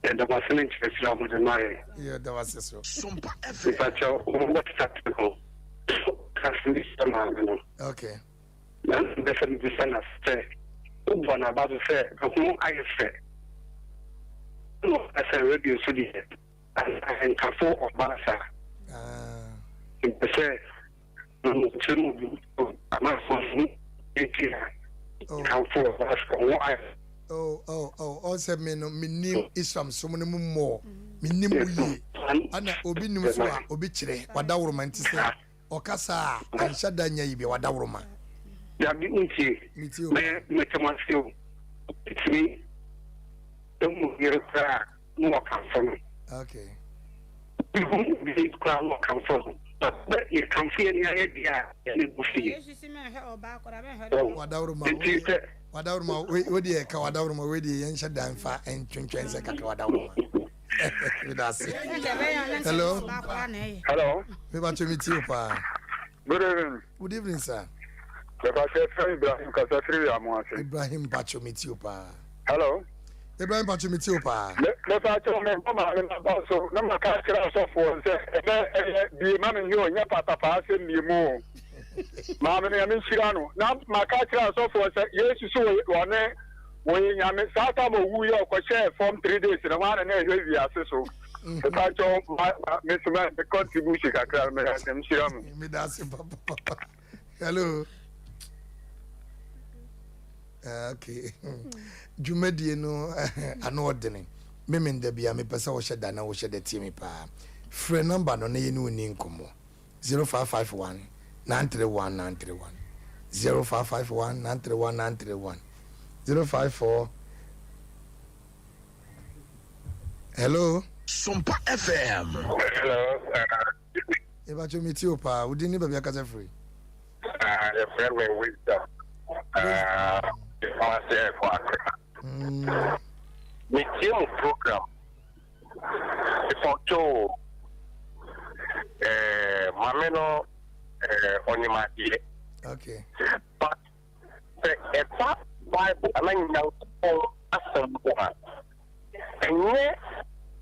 Yɛda mo ase ne nkyerɛkyerɛ a mode ma yɛn. Yɛda wo ase so. Mepakyɛw, wo WhatsApp no, ka sɛ mebisa maame no. Okay. Na mepɛ sɛ mebisa no sɛ, wobɔ n'aba so sɛ ne ho ayɛ fɛ? Ɛna ɔka sɛ radio so deɛ, anaa nkafo ɔbaa saa. Ah. Mepɛ sɛ nkyerɛ mu bi amanfoɔ ho nti a nkamfo ɔbaa sɛ ho ayɛ. Oh, oh, oh, ɔn sɛ me no menim Islam som no mu mmɔɔ, menim mu yie. Ana obi nim so a obi kyerɛ wadaworoma nti sɛ ɔkasa a anhyɛ da nya yi bia wadaworoma. Dabi ntie, Metie o. mɛ mɛtɛm ase o, obetumi ehu yere koraa na wɔkamfo no. Okay. Obi hu obi koraa na ɔkamfo no. Na sɛ yɛkamfo yɛn ni ayɛ deɛ a yɛne bu fie. Yesu si mɛnhwɛ ɔbaa koraa mɛnhwɛ ne Wadaworoma Nti sɛ wadaworoma wo deɛ ka wadaworoma wei deɛ yɛnhyɛ da mfa ntwentwɛn sɛ kakra wadaworoma. Meda ase. Hello. Hello. Mebatwe me tie paa. Good evening. Good evening, sir. Mebatwe fɛ Ibrahim kasa firi Wiamo ase. Ibrahim Pacho me tie paa. Hello. Ibrahim Pacho me tie paa. Mebatwe me bɔ maame na ba so na maka kyerɛ asɔfoɔ sɛ ɛnɛ ɛyɛ bie ma me hwɛ ɔnyɛ patapaa asɛm bie mu o. Maame no Nyame nhyira no na maka kyerɛ asɔfoɔ sɛ Yesu so wɔne. Wɔyɛ nyame saa time owu yɛ ɔkɔhyɛɛ fam 3 days no, hɔ ana na ɛhwɛ wiase so. Mepakyɛw, ma ma me so me contribution kakra no, meda ase, nhyira mu. Meda ase papapapa. Hello. Okay. Dwumadie no ano ɔdene. Meme nda bia mepɛ sɛ wohyɛ da na wohyɛ da tie me paa. Frɛ number no na yɛne wo ni nkɔmmɔ. 0551 931 931, 0551 931 931, 054. Hello. Sompa FM. Hello. Ebacho, mi tie o paa. Wodi ne baabi akasa firi? Yɛfrɛ me Wisdom. Kumasi ɛkɔ Accra. Metie mu program. Mepɔtɔ maame no, ɔnim adeɛ. But sɛ ɛba Bible anaa Nyankopɔn asɛm ho a, ɛnyɛ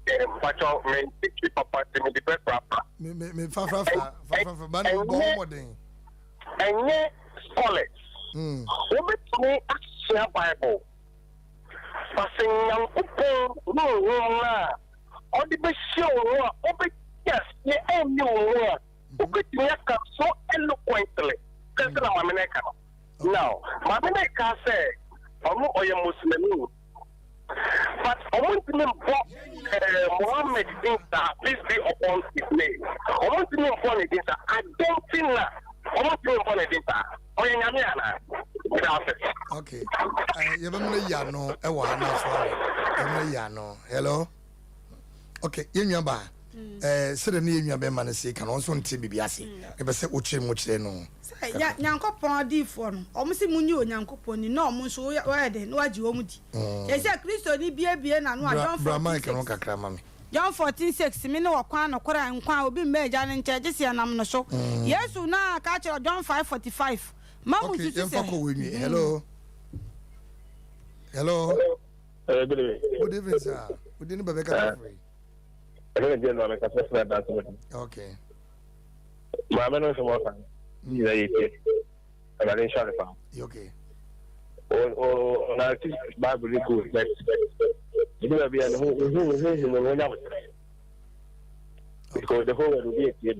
mpakyɛw, mente Twi papa nti mede bɛfrafra. Me me me fa fra fra fa fra fra ba na bɔ ho mmɔden. Ɛnyɛ scholars. Wobɛtumi asua Bible, but sɛ Nyankopɔn honhom no a ɔde bɛhyia wo ho a wobɛte aseɛ ɛnni wo ho a, wobɛtumi aka so eloquently sɛ sɛ na maame no ɛka no. Now, maame no ɛka sɛ ɔno ɔyɛ Muslimni, but ɔmo ntumi mbɔ Muhammad din saa, peace be upon his name. Ɔmo ntumi mbɔ ne din saa. Adɛn nti na ɔmo ntumi mbɔ ne din saa? Ɔyɛ nyame anaa? Meda ase. Okay. Yɛbɛmena yi ano ɛwɔ ha na so awɔ. Yɛbɛmena yi ano. Hello. Okay, yɛn nua baa. Sɛdeɛ ne yɛn nua bɛrima no se ka no, ɔno nso nte biribi ase. Mepɛ sɛ wokyerɛ mu kyerɛ no. Sɛ Nyankopɔn adiyifoɔ no, wɔn se monyi Onyankopɔn ni, na wɔn nso wɔyɛ dɛn na wɔagye wɔn di. Kyerɛ sɛ Kristoni biebie n'ano a, John Bra mic no 14:6. kakra ma me. John 14:6, Mene ɔkwan, nokorɛ, nkwa, obi mma Agya no nkyɛn gye sɛ yɛnam no so. Yesu no ara ka kyerɛ John 5:45, Mma mo Okay, nsusu yɛmfa sɛ. kɔ wɔ nwie. Hello. Hello. Hello, good evening. Good evening, sir. Wodi ne bɛbɛ kasa firi? Ɛfɛ ne general mɛka sɛ fira danse bɛdi. Okay. Maame no nsɛm ɔka nyina yɛ tie. Awurade nhyɛ ne paa. Okay. O o na ti Bible ni go but ebi baabi a ne ho ho ho ho mu no nya botere. Because the whole world will be a tie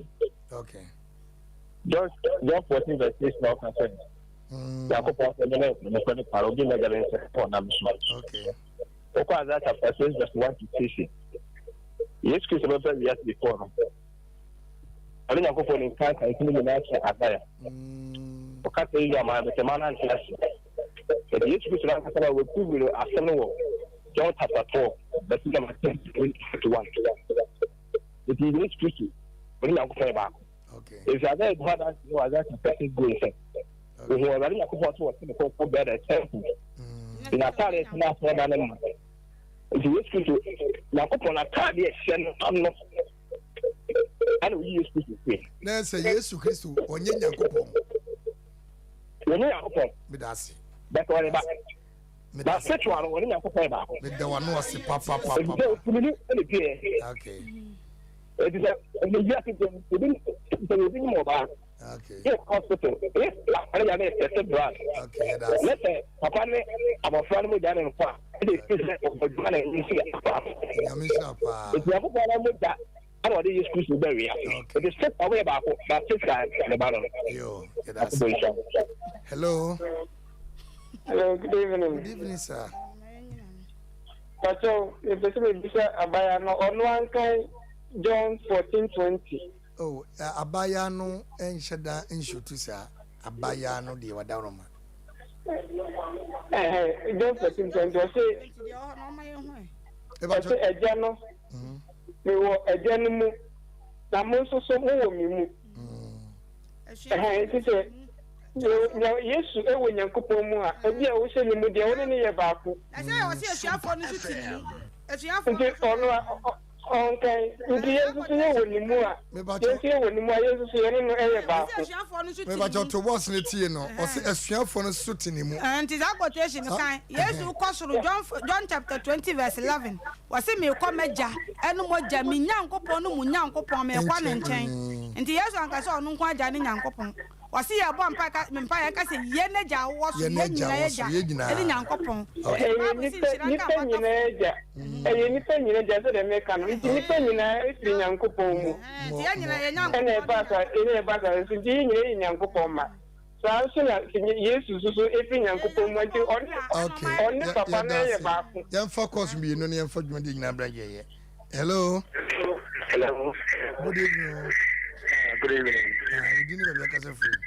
no. Okay. John 14 verse 6 na ɔka sɛ Nyankopɔn sɛ mene nokorɛ ne kwara, obi mmɛgya me nsɛ ɔnam so. Okay. Wokɔ Isaiah chapter 6 verse 1 to 6. Yesu Kristo bɛba wiase before no. Ɔne Nyankopɔn ne nka nka nsɛm nyinaa kyerɛ Isaiah. Ɔka sɛ Israel maa bɛtɛ maa nante ase. Ɛti Yesu Kristo n'ankasa na wɔprove no asɛm no wɔ John chapter 12 verse number 10 to 1. Ɛti Yesu Kristo ɔne Nyankopɔn yɛ baako. Okay. Ɛti Isaiah bu adanse wɔ Isaiah chapter 6 going sɛ ohun Awurade Nyankopɔn sɛ wɔte ne kɔnkɔn bɛɛ dɛ temple. N'ataade ɛsɛ n'asɔrɔdan no ma. Nti Yesu Kristo Nyankopɔn n'ataade a ɛhyɛ no ano ɛna oyi Yesu Kristo firi. Na sɛ Yesu Kristo ɔnyɛ Nyankopɔn. Ɔnyɛ Nyankopɔn. Meda ase. Bɛtɛ ɔne ba. Na spiritual no ɔne Nyankopɔn yɛ baako. Meda w'ano ase papapapa. Eti sɛ otumi ne ɛna pie. Okay. Eti sɛ ɛna yi ase sɛ obi sɛ obi nyim ɔbaa. Okay. Yɛ hospital yɛ akɔla yɛ ne tɛsɛ blood. Okay, yɛda ase. Ne sɛ papa ne abɔfra no mu gya ne nkɔ a ɛde fi sɛ ɔdwuma na nsi yɛ akɔ. Nyame nhyira paa. Eti akokɔ na mo gya ɛna ɔde Yesu Kristo bɛ wia. Eti sɛ ɔmo yɛ baako ba sika ne ba no. Yo, yɛda ase. Hello. Hello, good evening. Good evening, sir. Pacho, mepɛ sɛ mebisa abaya no, ɔno ankan John 14:20. Oh, abaayaa no nhyɛ da nsutu saa. Abaayaa no deɛ wada roma. John 14:20, ɔse ɔse agya no, mewɔ agya no mu na mo nso so mowɔ me mu. Ɛhɛn, nti sɛ Yesu wɔ Nyankopɔn mu a, obi a wohyɛ ne mu deɛ, wo ne no yɛ baako. Nti ɔno a ɔnkan, nti yɛn nso so yɛwɔ ne mu a, yɛn nso yɛwɔ ne mu a, yɛn nso so yɛne no yɛ baako. Mebakyɛ to bɔs no tie no, ɔse asuafoɔ no so te ne mu. Nti saa quotation no kan, Yesu kɔ soro, John chapter 20 verse 11, wɔse meekɔ m'agya ɛne mo agya, me Nyankopɔn ne mo Nyankopɔn, meekɔ ne nkyɛn. Nti Yesu anka sɛ ɔno nko agya ne Nyankopɔn. Ɔse yɛbɔ mpae ka mpae yɛka sɛ yɛn agya a wowɔ soro Yɛn yɛn agya nyinaa wɔ agya soro yɛn nyinaa. ɛne Nyankopɔn. Okay. Ɛyɛ Bible se nnipa nhyira nka nnipa abatafoɔ. nyinaa agya. Ɛyɛ nnipa nyinaa agya sɛdeɛ meka no. Nti nnipa nyinaa firi Nyankopɔn mu. Ɛhɛn, nti yɛn nyinaa yɛ Ɛna Nyankopɔn ne ɛba asa Nyankopɔn. ɛna ɛba asase so nti yɛn nyinaa yɛ Nyankopɔn mma. Saa nso na sɛ Yesu nso so firi Nyankopɔn mu a nti ɔne Okay. ɔne Yɛ papa no yɛda yɛ ase. baako. Yɛmfa course mmienu na yɛmfa dwumadie nyinaa bra yɛyɛ. Hello. Hello. Good evening. Good evening. Ah, you didn't even kasa free.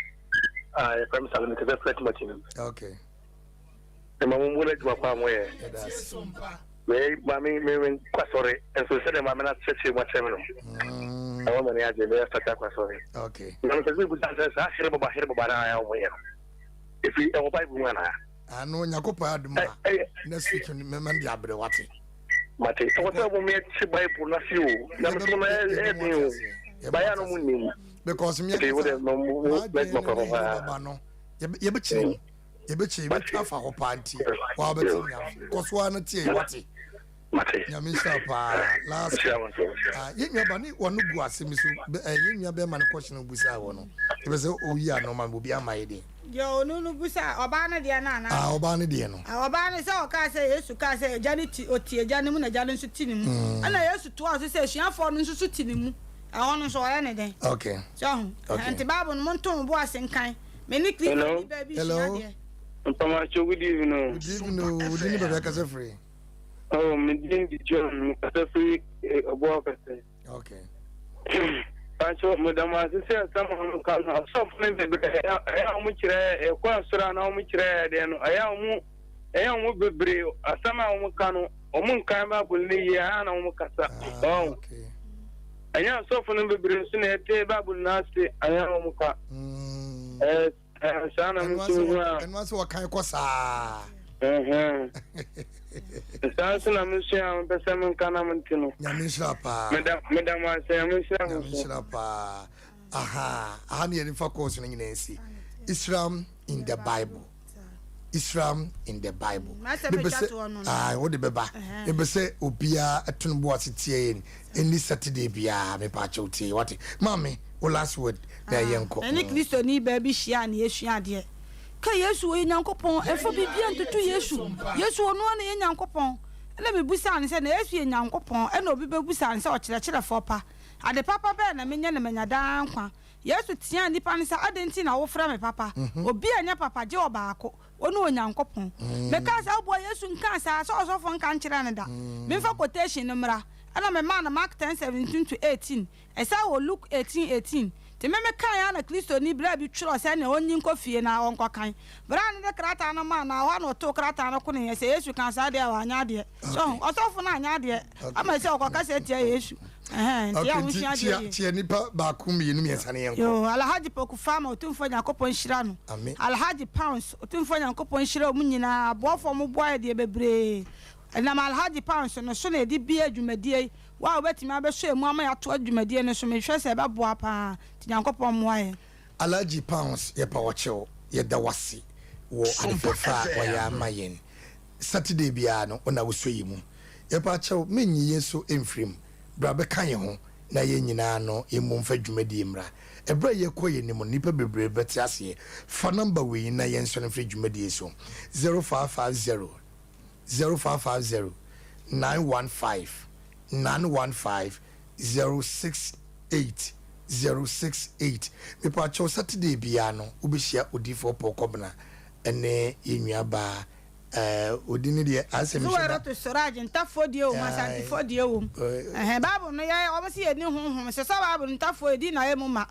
Ah, your friend Salome kasa free Timothy. Okay. Ma mo mu na adwuma pa mo yɛ. Me ma me me me kwasɔre nso sɛ de ma me na kyerɛkyerɛ mu akyerɛ me no. Ɛwɔ mani agye me yɛ sata kwasɔre. Okay. Na me sɛ bi busa sɛ saa here baba here baba na ayɛ mo yɛ no. Efi ɛwɔ Bible mu ana? Ano Nyankopɔn adom a next week me ma de abrɛ wate. Mate. Ɛwɔ sɛ mo meɛte Bible no ase o. Nyamesom no ɛyɛ den o. Bayɛ no mo nim. Because me ankasa m'adwene ne ne hene baba no yɛbɛkyerɛ mu. Yɛbɛkyerɛ yɛbɛtwa afa hɔ paa nti waa bɛte nea kɔ so ara no tie wate. Mate. Nyame nhyira paa. Last ah, yɛn nua ba ne wɔn gu asɛm so eh, yɛn nua bɛrima no kɔhyɛn obusa wɔ no. Yɛbɛ sɛ oyi ano ma obi ama yɛ deɛ. Deɛ ɔno no busa ɔbaa no deɛ no anaa? Ah, ɔbaa no deɛ no. Ah, ɔbaa no sɛ ɔkaa sɛ Yesu kaa sɛ agya no ti ɔte agya no mu na agya no nso te ne mu. Ɛna Yesu toaa so sɛ asuafoɔ no nso so te ne mu. Ɛhɔ no nso ɔyɛ ne dɛn? Okay. So ho. Okay. Nti Bible no monto mo bo ase nkan. Me ne Kristoni baa bi sua adeɛ. Mpamoakyɛw good evening o. Good evening o. Wo din ne baabi akasa firi? Oh, me din de John, me kasa firi Ɔboa Ɔkɛse. Okay. Pacho, meda mo ase sɛ asɛm a mo ka no, asɔfo no bebree ɛyɛ a wɔn kyerɛ ɛkɔ asɔre a na wɔn kyerɛ ɛdeɛ no, ɛyɛ a wɔn ɛyɛ a wɔn bebree asɛm a wɔn ka no, wɔn nkan Bible no yie a na wɔn kasa. Ah, okay. Ɛnyɛ asɔfo no bebree nso na ɛte Bible no ase ɛyɛ a wɔn ka. Mm. Ɛɛ, saa na me nso mehu a. Ɛno ase wɔkan kɔ saa. Saa nso na mesua a mepɛ sɛ menka na mente no. Nyame nhyira paa. Meda meda mo ase, Nyame nhyira mo Nyame nso. nhyira paa. Aha, aha ne yɛde fa course no nyinaa nsi. Islam in the Bible. Islam in the Bible. M'asɛm Mepɛ atwa sɛ toɔ no no. ah, wode bɛba. Mepɛ sɛ obiara to no bo ase tie yɛn ɛni Saturday biara mepɛ akyɛw tie wate. Maame, wo last word na yɛnkɔ. Ɛne Kristoni baa bi hyiaa na yɛsua adeɛ. Ka Yesu ɔyɛ Nyankopɔn, ɛmfa biribiara ntoto Yesu. Yesu ɔno ara na ɛyɛ Nyankopɔn. Ɛna mebusaa no sɛ, na Yesu yɛ Nyankopɔn? Ɛna obi bɛbusaa no sɛ, Ɔkyerɛkyerɛfoɔ pa, ade papa bɛn na menyɛ na manya daa nkwa? Yesu teaa nnipa no sɛ, Adɛn nti na wofrɛ me papa? Obi nyɛ papa gye ɔbaako, ɔne Onyankopɔn. Mekaa sɛ, Woboa Yesu nkaa saa sɛ ɔsɔfoɔ nka nkyerɛɛ no da. Memfa quotation no mmra. Ɛna memaa no Mark 10:17 to 18. Ɛsan wɔ Luke 18:18. Nti me mekae ara na Kristoni bra bi twerɛɛ sɛ nea ɔnyi nkɔ fie na ɔnkɔkan. Bere a no de krataa no maa no a, ɛhɔ ara na ɔtoo krataa no konoeɛ sɛ Yesu kaa saa deɛ a wanyɛ adeɛ. So ho? Ɔsɔfo no anyɛ adeɛ ama sɛ ɔkɔkasa tia Yesu. Ɛhɛn, nti Okay, yɛ a nti monsua adeɛ tia yie. tia nipa baako mmienu mmiɛnsa ne yɛnkɔ. Yoo, Alhaji Poku Farmer, Otumfoɔ Nyankopɔn nhyira no. Amen. Alhaji Pounds, Otumfoɔ Nyankopɔn nhyira wɔn nyinaa. Aboafoɔ a wɔboa yɛ deɛ bebree. Ɛnam Alhaji Pounds no so na yɛde bue dwumadie yi. Wo a wobɛtumi abɛsɔ emu ama yɛatoa dwumadie no so, mehwɛ sɛ ɛbɛboa paa, nti Nyankopɔn mmoa yɛn. Alhaji Pounds yɛpa wo kyɛw, yɛda wo ase wɔ ade fɛfɛ a wayɛ ama yɛn. Saturday biara no wo na wosɔ yɛn mu. Yɛpa kyɛw mennyi yɛn so mfiri mu. Bra bɛka yɛn ho na yɛn nyinaa no yɛmmom mfa dwumadie mmra. Ɛberɛ a yɛrekɔ yɛn anim no nnipa bebree bɛte aseɛ. Fa number wei na yɛnsɔre mfiri dwumadie so, 0550. 0550 915 915 068 068 Mepakyɛw Saturday biara no wobɛhyia Odiyifoɔ Paul Kɔbena ne yɛn nua baa ɛɛ odin no deɛ asɛ mehyɛ da. Zuwairatu Suraj ntafoɔ deɛ wɔ mu Asantefoɔ deɛ wɔ mu ɛhɛn Bible no yɛ wɔn se yɛnni honhom sesa Bible no ntafoɔ yɛdi na yɛ mu ma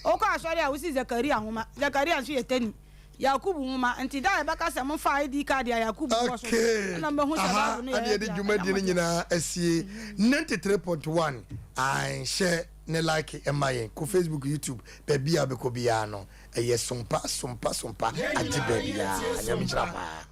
wokɔ asɔre a wosi Zakaria nwoma Zakaria nso yɛ tani Yakubu nwoma. Nti da a yɛbɛka sɛ momfa ID card a Yakubu wɔ so no, Okay, ɛna mobɛhu sɛ aha Bible no yɛ ɛna yɛde dea, ɛnyɛ dwumadie mo no dea. nyinaa asie. 93.1 ae hyɛ ne like ɛma yɛn. Kɔ Facebook, YouTube, baabi a wobɛkɔ biara no ɛyɛ Sompa Sompa Sompa agye baabiara. Nyame nhyira paa.